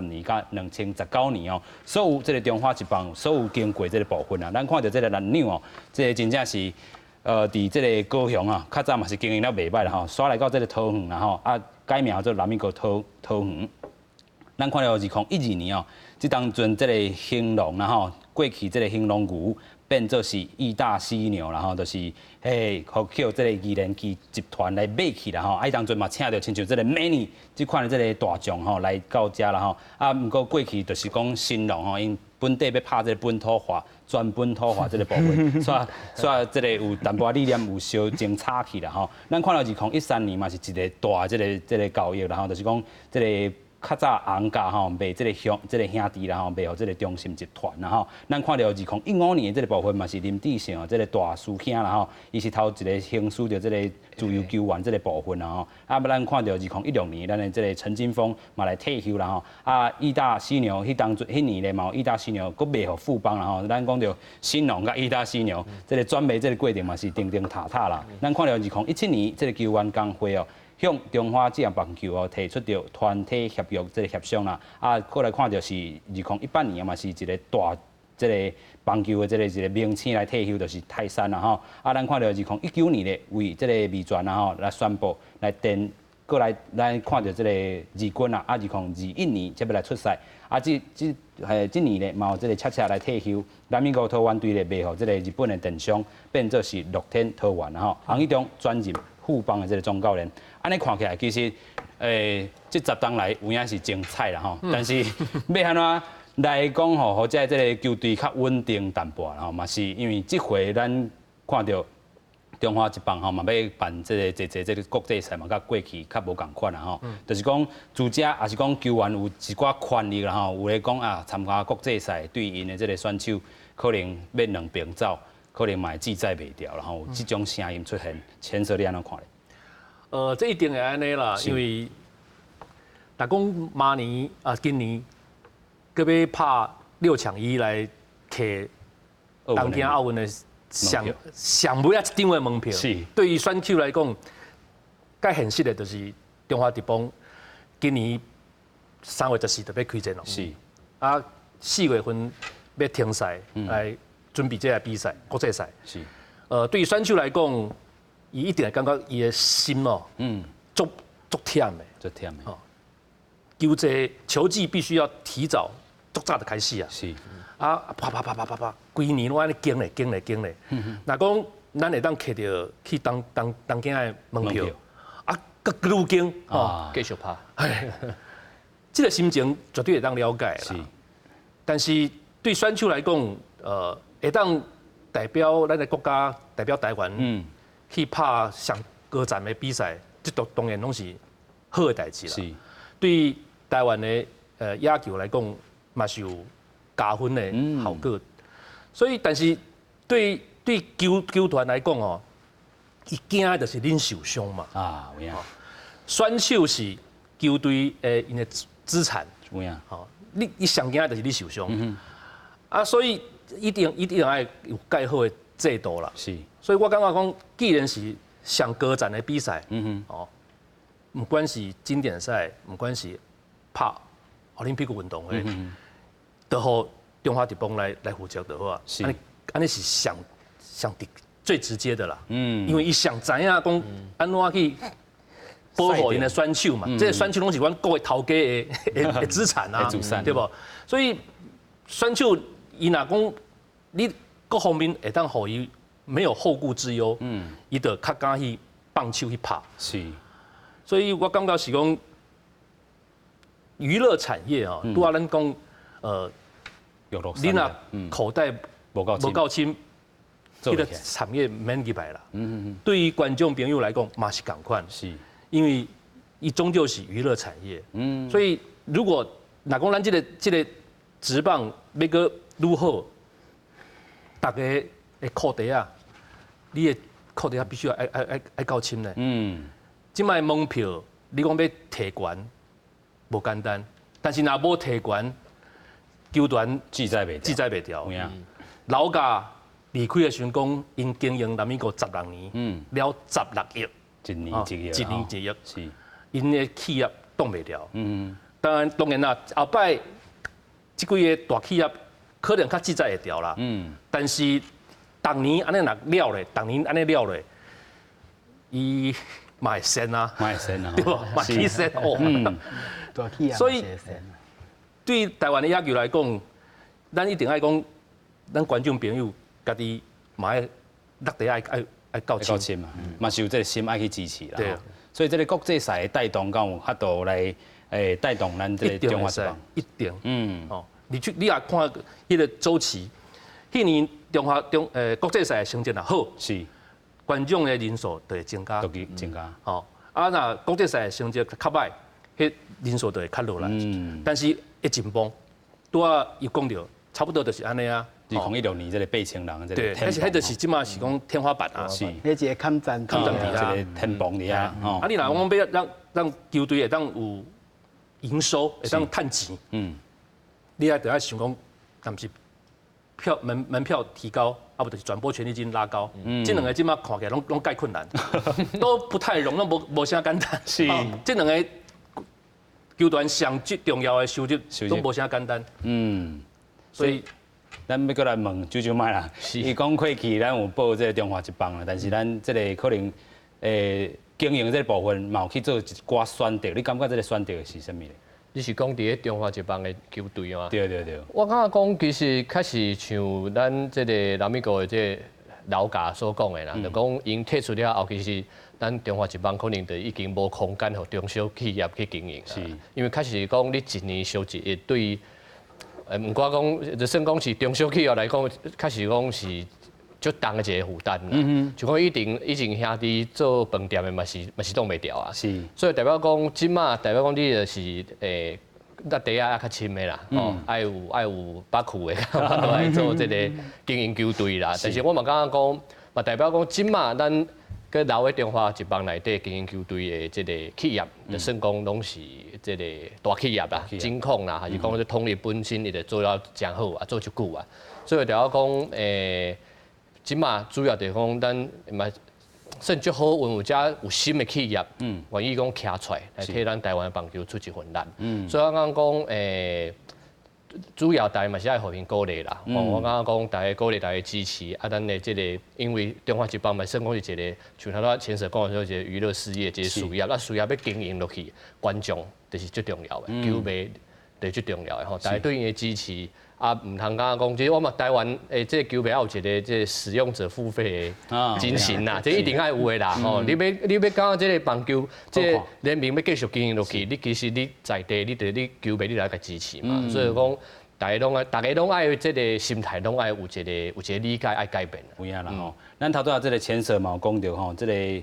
[SPEAKER 1] 年佮2019年哦，所有這个中華職棒所有經過這个部分啊，咱看著這个男女哦，這个真正是佇這个高雄啊，較早嘛是經營了袂䆀啦吼，煞來到這个桃園啦吼，啊改名做拉米戈桃園。咱看著2012年哦，這當陣這个興農啦吼，過去這个興農牛變做是義大犀牛啦吼，就是嘿，予叫這个宜聯機集團來買去啦吼。啊，伊當陣嘛請著親像這个 Manny 這款的這个大將吼來到遮啦吼。啊，毋過過去就是講興農吼，𪜶本地欲拍這个本土化、全本土化這个部分，所以這个有淡薄仔理念有相爭吵去啦吼。咱看到2013年嘛是一个大這个交易啦吼，就是講這个較早紅甲吼賣這个兄這个兄弟啦吼，賣予這个中信集團啦吼。咱看著2015年的這个部分嘛是林智勝哦，這个大師兄啦吼，伊是頭一个行使著這个自由球員這个部分啦吼。啊，咱看著2016年，咱的這个陳金鋒嘛來退休啦吼。啊，義大犀牛彼當陣彼年咧嘛有義大犀牛閣賣予富邦啦吼。咱講著興農佮義大犀牛，這个轉賣這个過程嘛是釘釘塔塔啦。咱看著2017年這个球員工會哦，向中華職棒球哦提出著團體協約這个協商啦，啊，閣來看著是2018年嘛是一个大這个棒球的這个一个明星來退休，就是泰山啦吼。啊，咱看著2019年咧為這个味全啦吼來宣布來電過來，咱看著這个二軍啊，啊，2021年才欲來出賽，啊，這這嘿這年咧嘛有這个恰恰來退休，拉米戈桃園隊咧賣予這个日本的電商，變做是樂天桃園啦吼。洪一中轉任富邦的這个總教練，按呢看起來，其實，這10冬來有影是精彩啦吼。但是欲按怎來講吼，予這這个球隊較穩定淡薄啦吼，嘛是因為這回咱看著中華職棒吼嘛欲辦這个這個國際賽嘛，佮過去較無仝款啦吼。就是講，球者抑是講球員有一寡權利啦吼，有的講啊，參加國際賽對𪜶的這个選手可能欲兩邊走，可能嘛會志在袂牢啦吼，有這種聲音出現，千說你按怎看咧？
[SPEAKER 13] 這一定會按呢啦，因為若講明年啊，今年閣欲拍六搶一來摕東京奧運的上上尾仔一張的門票。對於選手來講，較現實的就是中華職棒今年3月14就欲開戰囉。啊，4月份欲停賽來準備這个比賽，國際賽。對於選手來講，伊一定會感覺伊的心哦，足足忝的，
[SPEAKER 1] 足忝的。
[SPEAKER 13] 哦，球季球季必須要提早足早就開始啊。啊，啪啪啪啪啪啪，規年攏按呢經咧經咧經咧。若講咱會當摕著去東京的門票，啊，閣愈經哦，
[SPEAKER 14] 繼續拍。
[SPEAKER 13] 唉，這个心情絕對會當了解啦。但是對選手來講，會當代表咱的國家，代表台灣，去拍上高層的比賽，這都當然攏是好的代誌啦。對台灣的野球來講，嘛是有加分的效果。所以，但是對對球團來講哦，伊驚的就是恁受傷嘛。
[SPEAKER 1] 啊，有影。
[SPEAKER 13] 選手是球隊的𪜶的資產。
[SPEAKER 1] 有影。
[SPEAKER 13] 吼，你上驚的就是你受傷。啊，所以一定一定愛有蓋好的制度啦。所以我感覺講，既然是上高層的比賽，哦，毋管是經典賽，毋管是拍奧林匹克運動會，都予中華職棒來負責就好啊。按呢按呢是上上直最直接的啦。因為伊上知影講按怎去保護𪜶的選手嘛，這个選手攏是阮各位頭家的資產啊，對無？所以選手伊若講你各方面會當予伊沒有後顧之憂，伊就較敢去放手去拍。所以我感覺是講娛樂產業啊，拄仔咱講，你若口袋
[SPEAKER 1] 無夠
[SPEAKER 13] 無夠深，這个產業免入來啦。對於觀眾朋友來講，嘛是仝款。因為伊終究是娛樂產業。所以如果若講咱這个職棒欲閣愈好，大家的褲袋仔，你的褲袋仔必須愛愛愛愛夠深咧。這擺門票，你講欲提懸，無簡單。但是若無提懸，球團
[SPEAKER 1] 志在袂
[SPEAKER 13] 志在袂牢。老賈離開的時陣講，𪜶經營南美國16年，了16億，
[SPEAKER 1] 一年一億，
[SPEAKER 13] 一年一億，𪜶的企業擋袂牢。當然當然啦，後擺這幾个大企業可能較志在會牢啦。但是逐年按呢若了咧，逐年按呢了咧，伊嘛會仙啊，
[SPEAKER 1] 嘛會仙啊，
[SPEAKER 13] 對無？嘛起仙哦。
[SPEAKER 12] 大企業
[SPEAKER 13] 所以對台灣的野球來講，咱一定愛講，咱觀眾朋友家己嘛愛落地愛愛愛夠深
[SPEAKER 1] 嘛，嘛是有這个心愛去支持啦。
[SPEAKER 13] 對。
[SPEAKER 1] 所以這个國際賽的帶動，敢有法度來帶動咱這个中華職棒？
[SPEAKER 13] 一定。哦，你去你也看彼个周期，彼年中華中國際賽的成績若好，觀眾的人數就會增加，
[SPEAKER 1] 就會增加。
[SPEAKER 13] 哦，啊若國際賽的成績較䆀，彼人數就會較落來。但是會進步，拄仔伊講著，差不多就是按呢啊。
[SPEAKER 1] 2016年這个8000人，這个
[SPEAKER 13] 對，彼就是這馬是講天花板啊。
[SPEAKER 12] 彼一个坎站，
[SPEAKER 13] 坎站佇
[SPEAKER 1] 遐，一个天棚佇遐。
[SPEAKER 13] 啊，你若講欲讓球隊會當有營收，會當趁錢，你愛著愛想講，若毋是票門票提高，啊無就是轉播權利金拉高。這兩个這馬看起來攏蓋困難，都不太容易，攏無啥簡單。這兩个球團上最重要的收入攏無啥簡單。所以
[SPEAKER 1] 咱欲閣來問啾啾麥啦。伊講過去咱有報這个中華職棒啦，但是咱這个可能經營這个部分嘛有去做一寡選擇。你感覺這个選擇是啥物咧？
[SPEAKER 14] 你是講佇咧中華職棒的球隊嗎？
[SPEAKER 1] 對對對。
[SPEAKER 14] 我感覺講其實確實像咱這个南美國的這个老賈所講的啦，就講𪜶退出了後，其實咱中華職棒可能就已經無空間予中小企業去經營。因為確實講你一年燒一億對，毋管講就算講是中小企業來講，確實講是足重的一个負擔啦。就講以前兄弟做飯店的嘛是嘛是擋袂牢啊。所以代表講，這馬代表講你就是落袋仔較深的啦，哦，愛有愛有把苦的，都愛做這个經營球隊啦。但是我嘛感覺講，嘛代表講，這馬咱閣留佇中華職棒內底經營球隊的這个企業，就算講攏是這个大企業啦、金控啦，還是講這統一本身伊就做了誠好啊，做足久啊。所以代表講，這馬主要就是講，咱嘛算足好運，有遮有心的企業，願意講徛出來來替咱台灣的棒球出一份力。所以我感覺講，主要大家嘛是愛予𪜶鼓勵啦。我感覺講，大家鼓勵，大家支持。啊，咱的這个，因為中華職棒嘛，算講是一个，像頭拄仔錢 Sir 講的說，一个娛樂事業，一个事業。啊，事業欲經營落去，觀眾就是最重要的，球迷就是最重要的吼。大家對𪜶的支持，啊，毋通感覺講，其實我嘛台灣的這个球迷也有一个這个使用者付費的精神啦，這一定愛有的啦。吼，你欲感覺這个棒球，這个聯盟欲繼續經營落去，你其實你在地，你著你球迷你來共支持嘛。所以講，大家攏愛這个心態，攏愛有一个理解，愛改變。
[SPEAKER 1] 有影啦吼。咱頭拄仔這个錢 Sir 嘛有講著吼，這个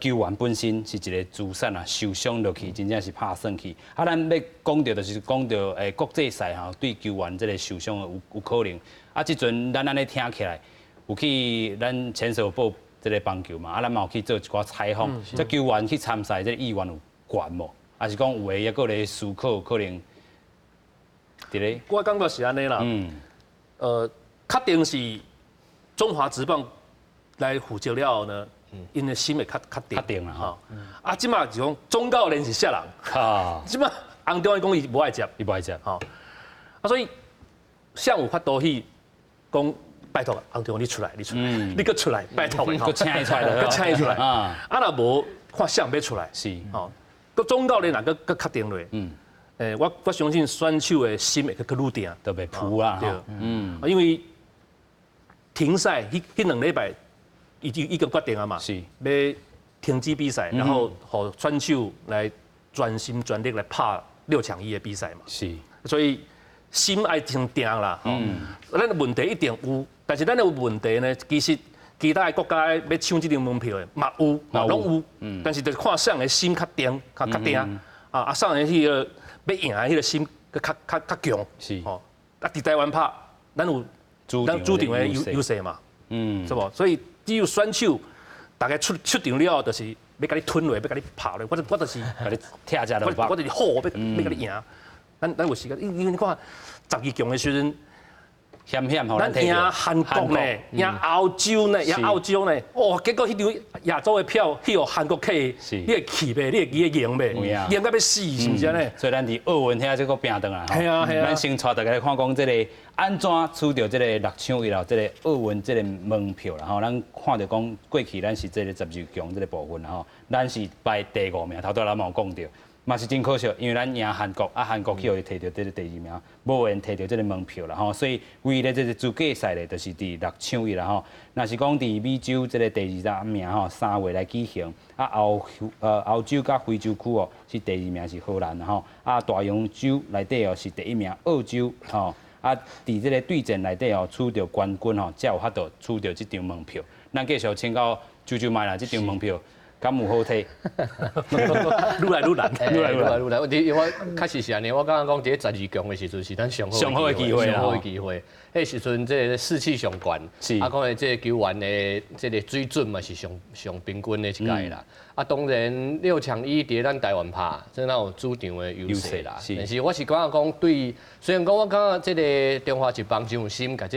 [SPEAKER 1] 球員本身是一个資產啊，受傷落去真正是拍算去。啊，咱欲講著就是講著國際賽吼，對球員這个受傷有可能。啊，這陣咱按呢聽起來，有去咱前手報這个棒球嘛，啊，咱嘛有去做一寡採訪，這球員去參賽，這个意願有懸無？抑是講有的抑閣咧思考，可能佇咧？
[SPEAKER 13] 我感覺是按呢啦。確定是中華職棒來負責了後呢，𪜶的心會較較定。
[SPEAKER 1] 較定啦吼。
[SPEAKER 13] 啊，這馬是講總教練是啥人？啊，這馬洪忠漢講伊無愛接，
[SPEAKER 1] 伊無愛接。
[SPEAKER 13] 吼。啊，所以誰有法度去講拜託洪忠漢你出來，你出來，你閣出來，拜託。
[SPEAKER 1] 閣請伊出來，
[SPEAKER 13] 閣請伊出來。啊，若無看誰欲出來。
[SPEAKER 1] 是。
[SPEAKER 13] 吼，閣總教練若閣閣確定落。我相信選手的心會閣愈定，
[SPEAKER 1] 特別浮啊。
[SPEAKER 13] 對。因為停賽，彼2禮拜已經決定啊嘛。欲停止比賽，然後予選手來專心全力來拍六搶一的比賽嘛。所以心愛先定啦。咱的問題一定有，但是咱的問題呢，其實其他的國家欲搶這張門票的嘛有，攏有。但是就是看誰的心較定，較較定。啊，誰的彼个欲贏的彼个心閣較較較強。吼，啊，佇台灣拍，咱有咱主場的優勢嘛。是無？所以只有選手，逐家出場了後，就是欲共你吞落，欲共你拍落。我就是
[SPEAKER 1] 共你拆食
[SPEAKER 13] 落，我就是好，欲共你贏。咱有時間，因為你看12強的時陣，
[SPEAKER 1] 險險
[SPEAKER 13] 咱贏韓國呢，贏歐洲呢，贏澳洲呢，哦，結果彼張亞洲的票去予韓國客，你會氣袂？你會記得贏袂？贏到欲死，是毋是按呢？
[SPEAKER 1] 所以咱佇奧運遐這閣拚轉來。
[SPEAKER 13] 係啊係啊。
[SPEAKER 1] 咱先帶大家來看講這个按怎取著這个六搶一啦，這个奧運這个門票啦吼。咱看著講過去咱是這个12強這个部分啦吼，咱是排第五名，頭拄仔咱嘛有講著。嘛是真可惜，因為咱贏韓國，啊韓國去予伊提著這个第二名，無緣提著這个門票啦吼。所以唯一的這个資格賽咧，就是佇六搶一啦吼。若是講佇美洲這个第二名吼，3月來舉行，啊歐洲佮非洲區哦是第二名是荷蘭吼，啊大洋洲內底哦是第一名澳洲吼，啊佇這个對戰內底哦取著冠軍吼，才有法度取著這張門票。咱繼續請教啾啾麥啦，這張門票。敢有好提？
[SPEAKER 13] 愈來愈難，
[SPEAKER 14] 愈來愈難，愈來。問題我確實是按呢，我感覺講佇咧12強的時陣是咱上好的機會，上好的機會。彼時陣這個士氣上懸，啊，講的這個球員的這個水準嘛是上上平均的一屆啦。啊，當然六搶一佇咱台灣拍，這哪有主場的優勢啦。但是我是感覺講對，雖然講我感覺這個中華職棒真有心，共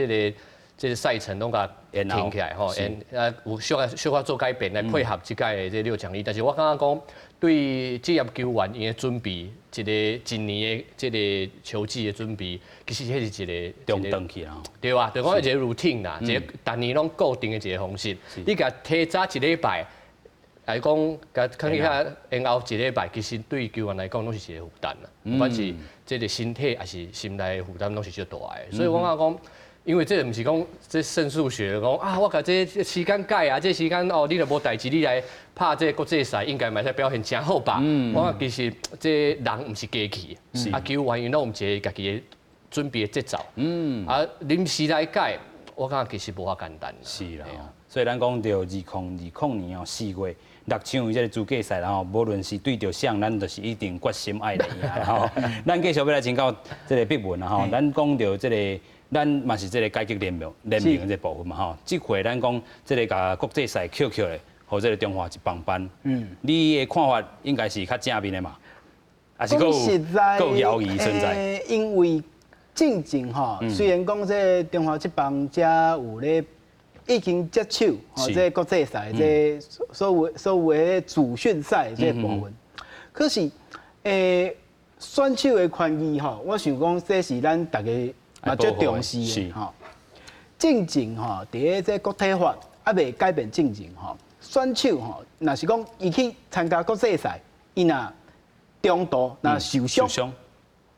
[SPEAKER 14] 這個賽程攏共停起來吼，啊有小可小可做改變來配合這屆的這六搶一，但是我感覺講對職業球員𪜶的準備，一個一年的這個球季的準備，其實彼是一個
[SPEAKER 1] 中斷去啊，
[SPEAKER 14] 對啊，就講一個 routine 啦，一個逐年攏固定的一個方式，你共提早一禮拜來講，共可能較延後一禮拜，其實對球員來講攏是一個負擔啦，不管是這個身體抑是心內的負擔，攏是足大的，所以我感覺講。因為這毋是講這算數學，講啊，我共這時間改啊，這時間哦，你若無代誌，你來拍這個國際賽，應該嘛會使表現誠好吧？我講其實這人毋是機器，啊，球員𪜶攏有一個家己的準備的節奏。啊，臨時來改，我感覺其實無遐簡單。
[SPEAKER 1] 是啦，所以咱講著2020年哦4月六搶一這個資格賽，然後無論是對著誰，咱就是一定決心愛來贏吼。咱繼續欲來請教這個必文啊吼，咱講著這个。咱嘛是這个改革聯盟這個部分嘛吼，這回咱講這个共國際賽扣扣的，予這个中華職棒辦。你的看法應該是較正面的嘛？抑是閣有猶疑存在？
[SPEAKER 12] 因為進前吼，雖然講這个中華職棒才有咧已經接手吼，這个國際賽這所謂的主訓賽這个部分，可是選手的權益吼，我想講這是咱逐家嘛足重視的吼。進前吼，佇咧這國體法猶未改變進前吼，選手吼，若是講伊去參加國際賽，伊若中途若受傷，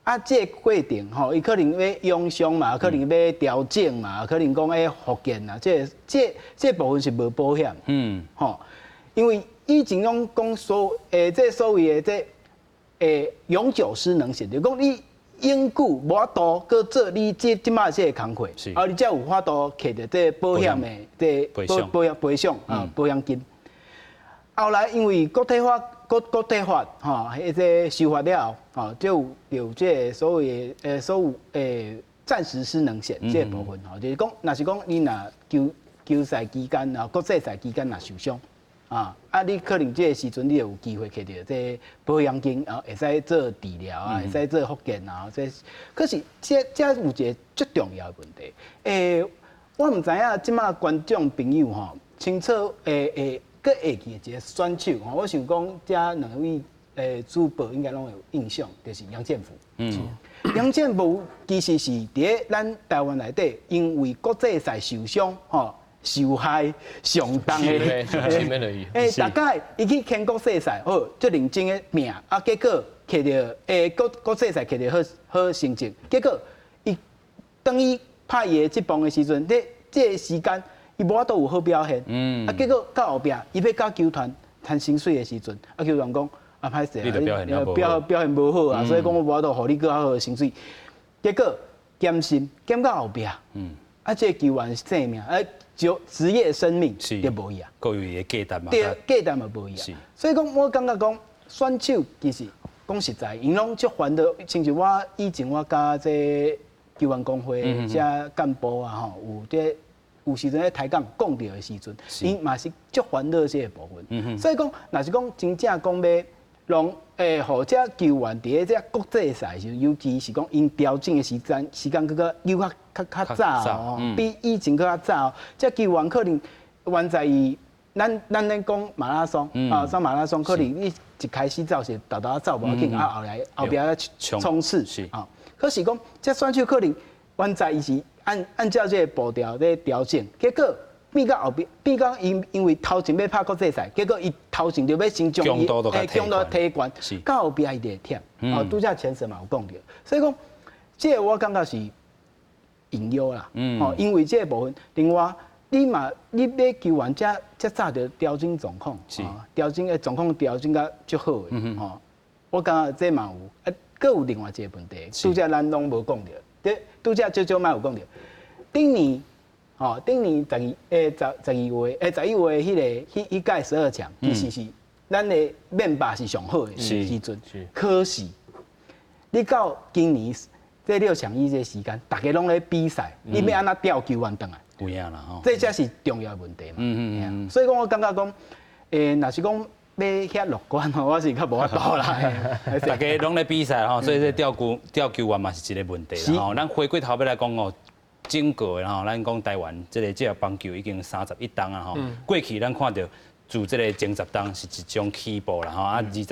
[SPEAKER 12] 啊，這個過程吼，伊可能欲養傷嘛，可能欲調整嘛，可能講欲復健啊，這部分是無保險。吼，因為以前攏講這所謂的這永久失能險，就講你永久無法度閣做你這這擺這个工課，啊，你才有法度摕著這保險的這保險賠償啊保險金。後來因為國體法吼，彼個修法了後，吼，就有這個所謂的所有暫時失能險這個部分吼，就是講，若是講你若球球賽期間啊，國際賽期間若受傷啊，啊，你可能這个時陣你就有機會摕著這保險金啊，會使做治療啊，會使做復健啊。這可是這這有一个足重要的問題。我毋知影這馬觀眾朋友吼，清楚會閣會記得一个選手吼，我想講這兩位主播應該攏有印象，就是楊建福。楊建福其實是佇咧咱台灣內底，因為國際賽受傷吼，受害上重的。大概伊去簽國際賽，好，足認真的拼，啊，結果摕著國際賽摕著好好成績，結果伊當伊拍伊的職棒的時陣，這這个時間伊無法度有好表現。啊，結果到後壁，伊欲佮球團談薪水的時陣，啊，球團講啊，歹勢啊，你表現無好啊，所以講我無法度予你閣較好的薪水。結果減薪減到後壁，啊，這個球員性命啊，就職業生命就無去啊。
[SPEAKER 1] 閣有伊的價值嘛。
[SPEAKER 12] 對，價值嘛無去啊。所以講，我感覺講選手其實講實在，𪜶攏足煩惱。親像我以前我佮這球員工會遮幹部啊吼，有這有時陣咧抬槓講著的時陣，𪜶嘛是足煩惱這個部分。所以講，若是講真正講欲讓予這球員佇咧這國際賽時，尤其是講𪜶調整的時間時間閣閣又較較較早哦，比以前閣較早哦。這球員可能原在伊，咱咱咧講馬拉松啊，走馬拉松可能你一開始走是沓沓仔走無要緊，啊後來後壁仔衝刺啊。可是講這選手可能原在伊是按按照這個步調咧調整，結果變到後壁，變到因因為頭前欲拍國際賽，結果伊頭前就欲先將伊強度提懸，到後壁伊就會忝。哦，拄才前生嘛有講著，所以講這個我感覺是隱憂啦。哦，因為這個部分，另外你嘛你欲球員遮遮早就調整狀況，調整的狀況調整甲足好的，吼。我感覺這嘛有，啊，閣有另外一個問題，拄才咱攏無講著，這拄才少少嘛有講著，頂年。吼，頂年十二十十二月11月彼个彼彼屆12強，其實是咱的面貌是上好的時陣。可是你到今年這六強一這個時間，大家攏咧比賽，你欲按怎調球員轉來？
[SPEAKER 1] 有影啦吼。
[SPEAKER 12] 這才是重要的問題嘛。所以講，我感覺講，若是講欲遐樂觀吼，我是較無法度啦。
[SPEAKER 1] 大家攏咧比賽吼，所以這調球調球員嘛是一個問題啦吼。咱回過頭欲來講哦。整個的吼，咱講台灣這个職業棒球已經31冬啊吼。過去咱看著自這个前十冬是一種起步啦吼，啊10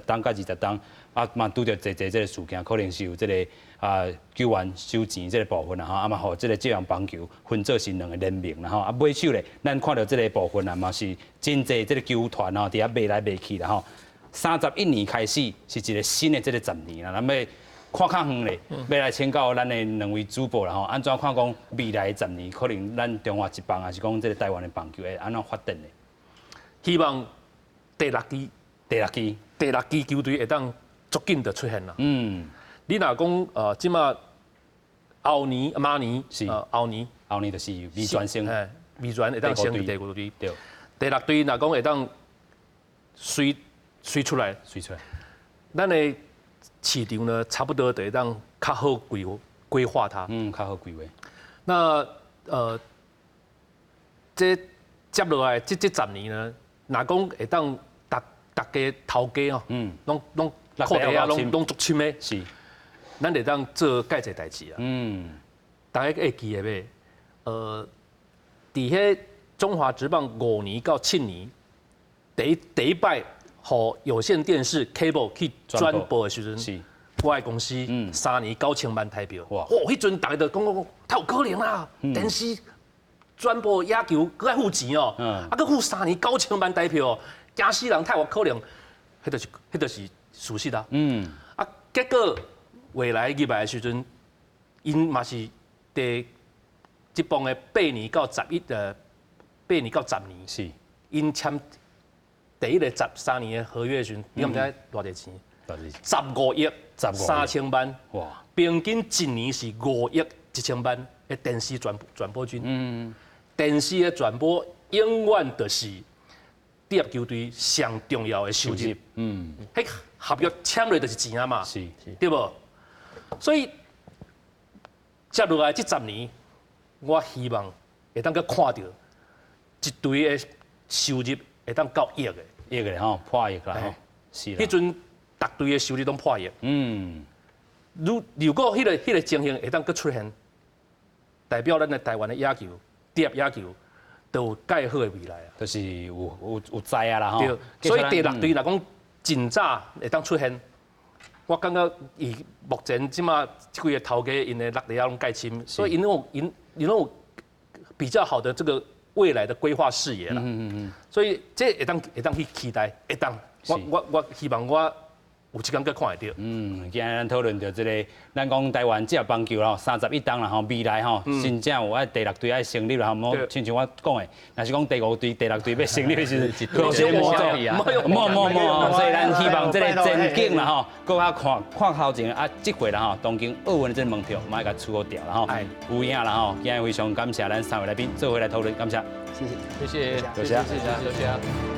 [SPEAKER 1] 冬佮20冬啊嘛拄著濟濟這个事件，可能是有這个啊球員收錢這个部分啦吼，啊嘛予這个職業棒球分做成兩个聯盟啦吼，啊尾手咧，咱看著這个部分啊嘛是真濟這个球團吼佇遐賣來賣去啦吼。31年開始是一个新的這个十年啦，咱欲看較遠咧，欲來請教咱的兩位主播啦吼，按怎看講未來十年可能咱中華職棒抑是講這个台灣的棒球會按怎發展呢？
[SPEAKER 13] 希望第六支、
[SPEAKER 1] 第六支、
[SPEAKER 13] 第六支球隊會當足緊就出現啦。你若講這馬後年、明年
[SPEAKER 1] 是
[SPEAKER 13] 後年，
[SPEAKER 1] 後年就是味全升，
[SPEAKER 13] 味全會當升第五隊。
[SPEAKER 1] 對，
[SPEAKER 13] 第六隊若講會當隨隨出來，
[SPEAKER 1] 隨出來，
[SPEAKER 13] 咱的市場呢，差不多就會當較好規規劃它。
[SPEAKER 1] 嗯，較好規劃。
[SPEAKER 13] 那這接落來這這十年呢，若講會當逐逐家頭家哦，攏攏褲底仔攏攏足深的，
[SPEAKER 1] 是，
[SPEAKER 13] 咱會當做蓋濟代誌啊。大家會記得袂？佇彼中華職棒5年到7年，第一第一擺，予有線電視 cable 去轉播的時陣，我的公司3年9000萬台票。哇！彼陣逐家就講講講，太有可能啦！電視轉播野球，閣愛付錢哦，啊，閣付三年九千萬台票，驚死人！太有可能，彼就是彼就是事實啊。啊，結果未來入來的時陣，𪜶嘛是第職棒的8年到11，8年到10年，𪜶簽第一个13年的合約的時陣，你敢知偌濟錢？15億3000萬。
[SPEAKER 1] 哇！
[SPEAKER 13] 平均一年是5億1000萬的電視轉轉播金。電視的轉播永遠就是職業球隊上重要的收入。彼合約簽落就是錢啊嘛。對無？所以接落來這十年，我希望會當閣看著一隊的收入會當到億的，
[SPEAKER 1] 億的吼，破億啦吼，是啦。
[SPEAKER 13] 彼陣逐隊的收入攏破億。如果彼個情形會當閣出現，代表咱的台灣的野球、職業野球都有蓋好的未來啊！
[SPEAKER 1] 就是有在啊啦吼。
[SPEAKER 13] 對，所以第六隊若講盡早會當出現，我感覺伊目前這馬這幾個頭家𪜶的落地仔攏蓋深，所以𪜶攏有比較好的這個未來的規劃視野啦。所以這會當去期待，會當我希望我有一天閣看會著。
[SPEAKER 1] 今日咱討論著這个，咱講台灣職業棒球吼，31冬啦吼，未來吼，真正有愛第六隊愛成立啦吼，無親像我講的，若是講第五隊、第六隊欲成立的時陣，可惜無做，無無無，所以咱希望這个前景啦吼，閣較看看頭前啊，這回啦吼，東京奧運的這个門票，嘛愛共取好掉啦吼，有影啦吼，今日非常感謝咱三位來賓做伙來討論，感謝。
[SPEAKER 12] 謝謝，
[SPEAKER 14] 謝謝，
[SPEAKER 1] 多謝，
[SPEAKER 14] 謝謝，多謝。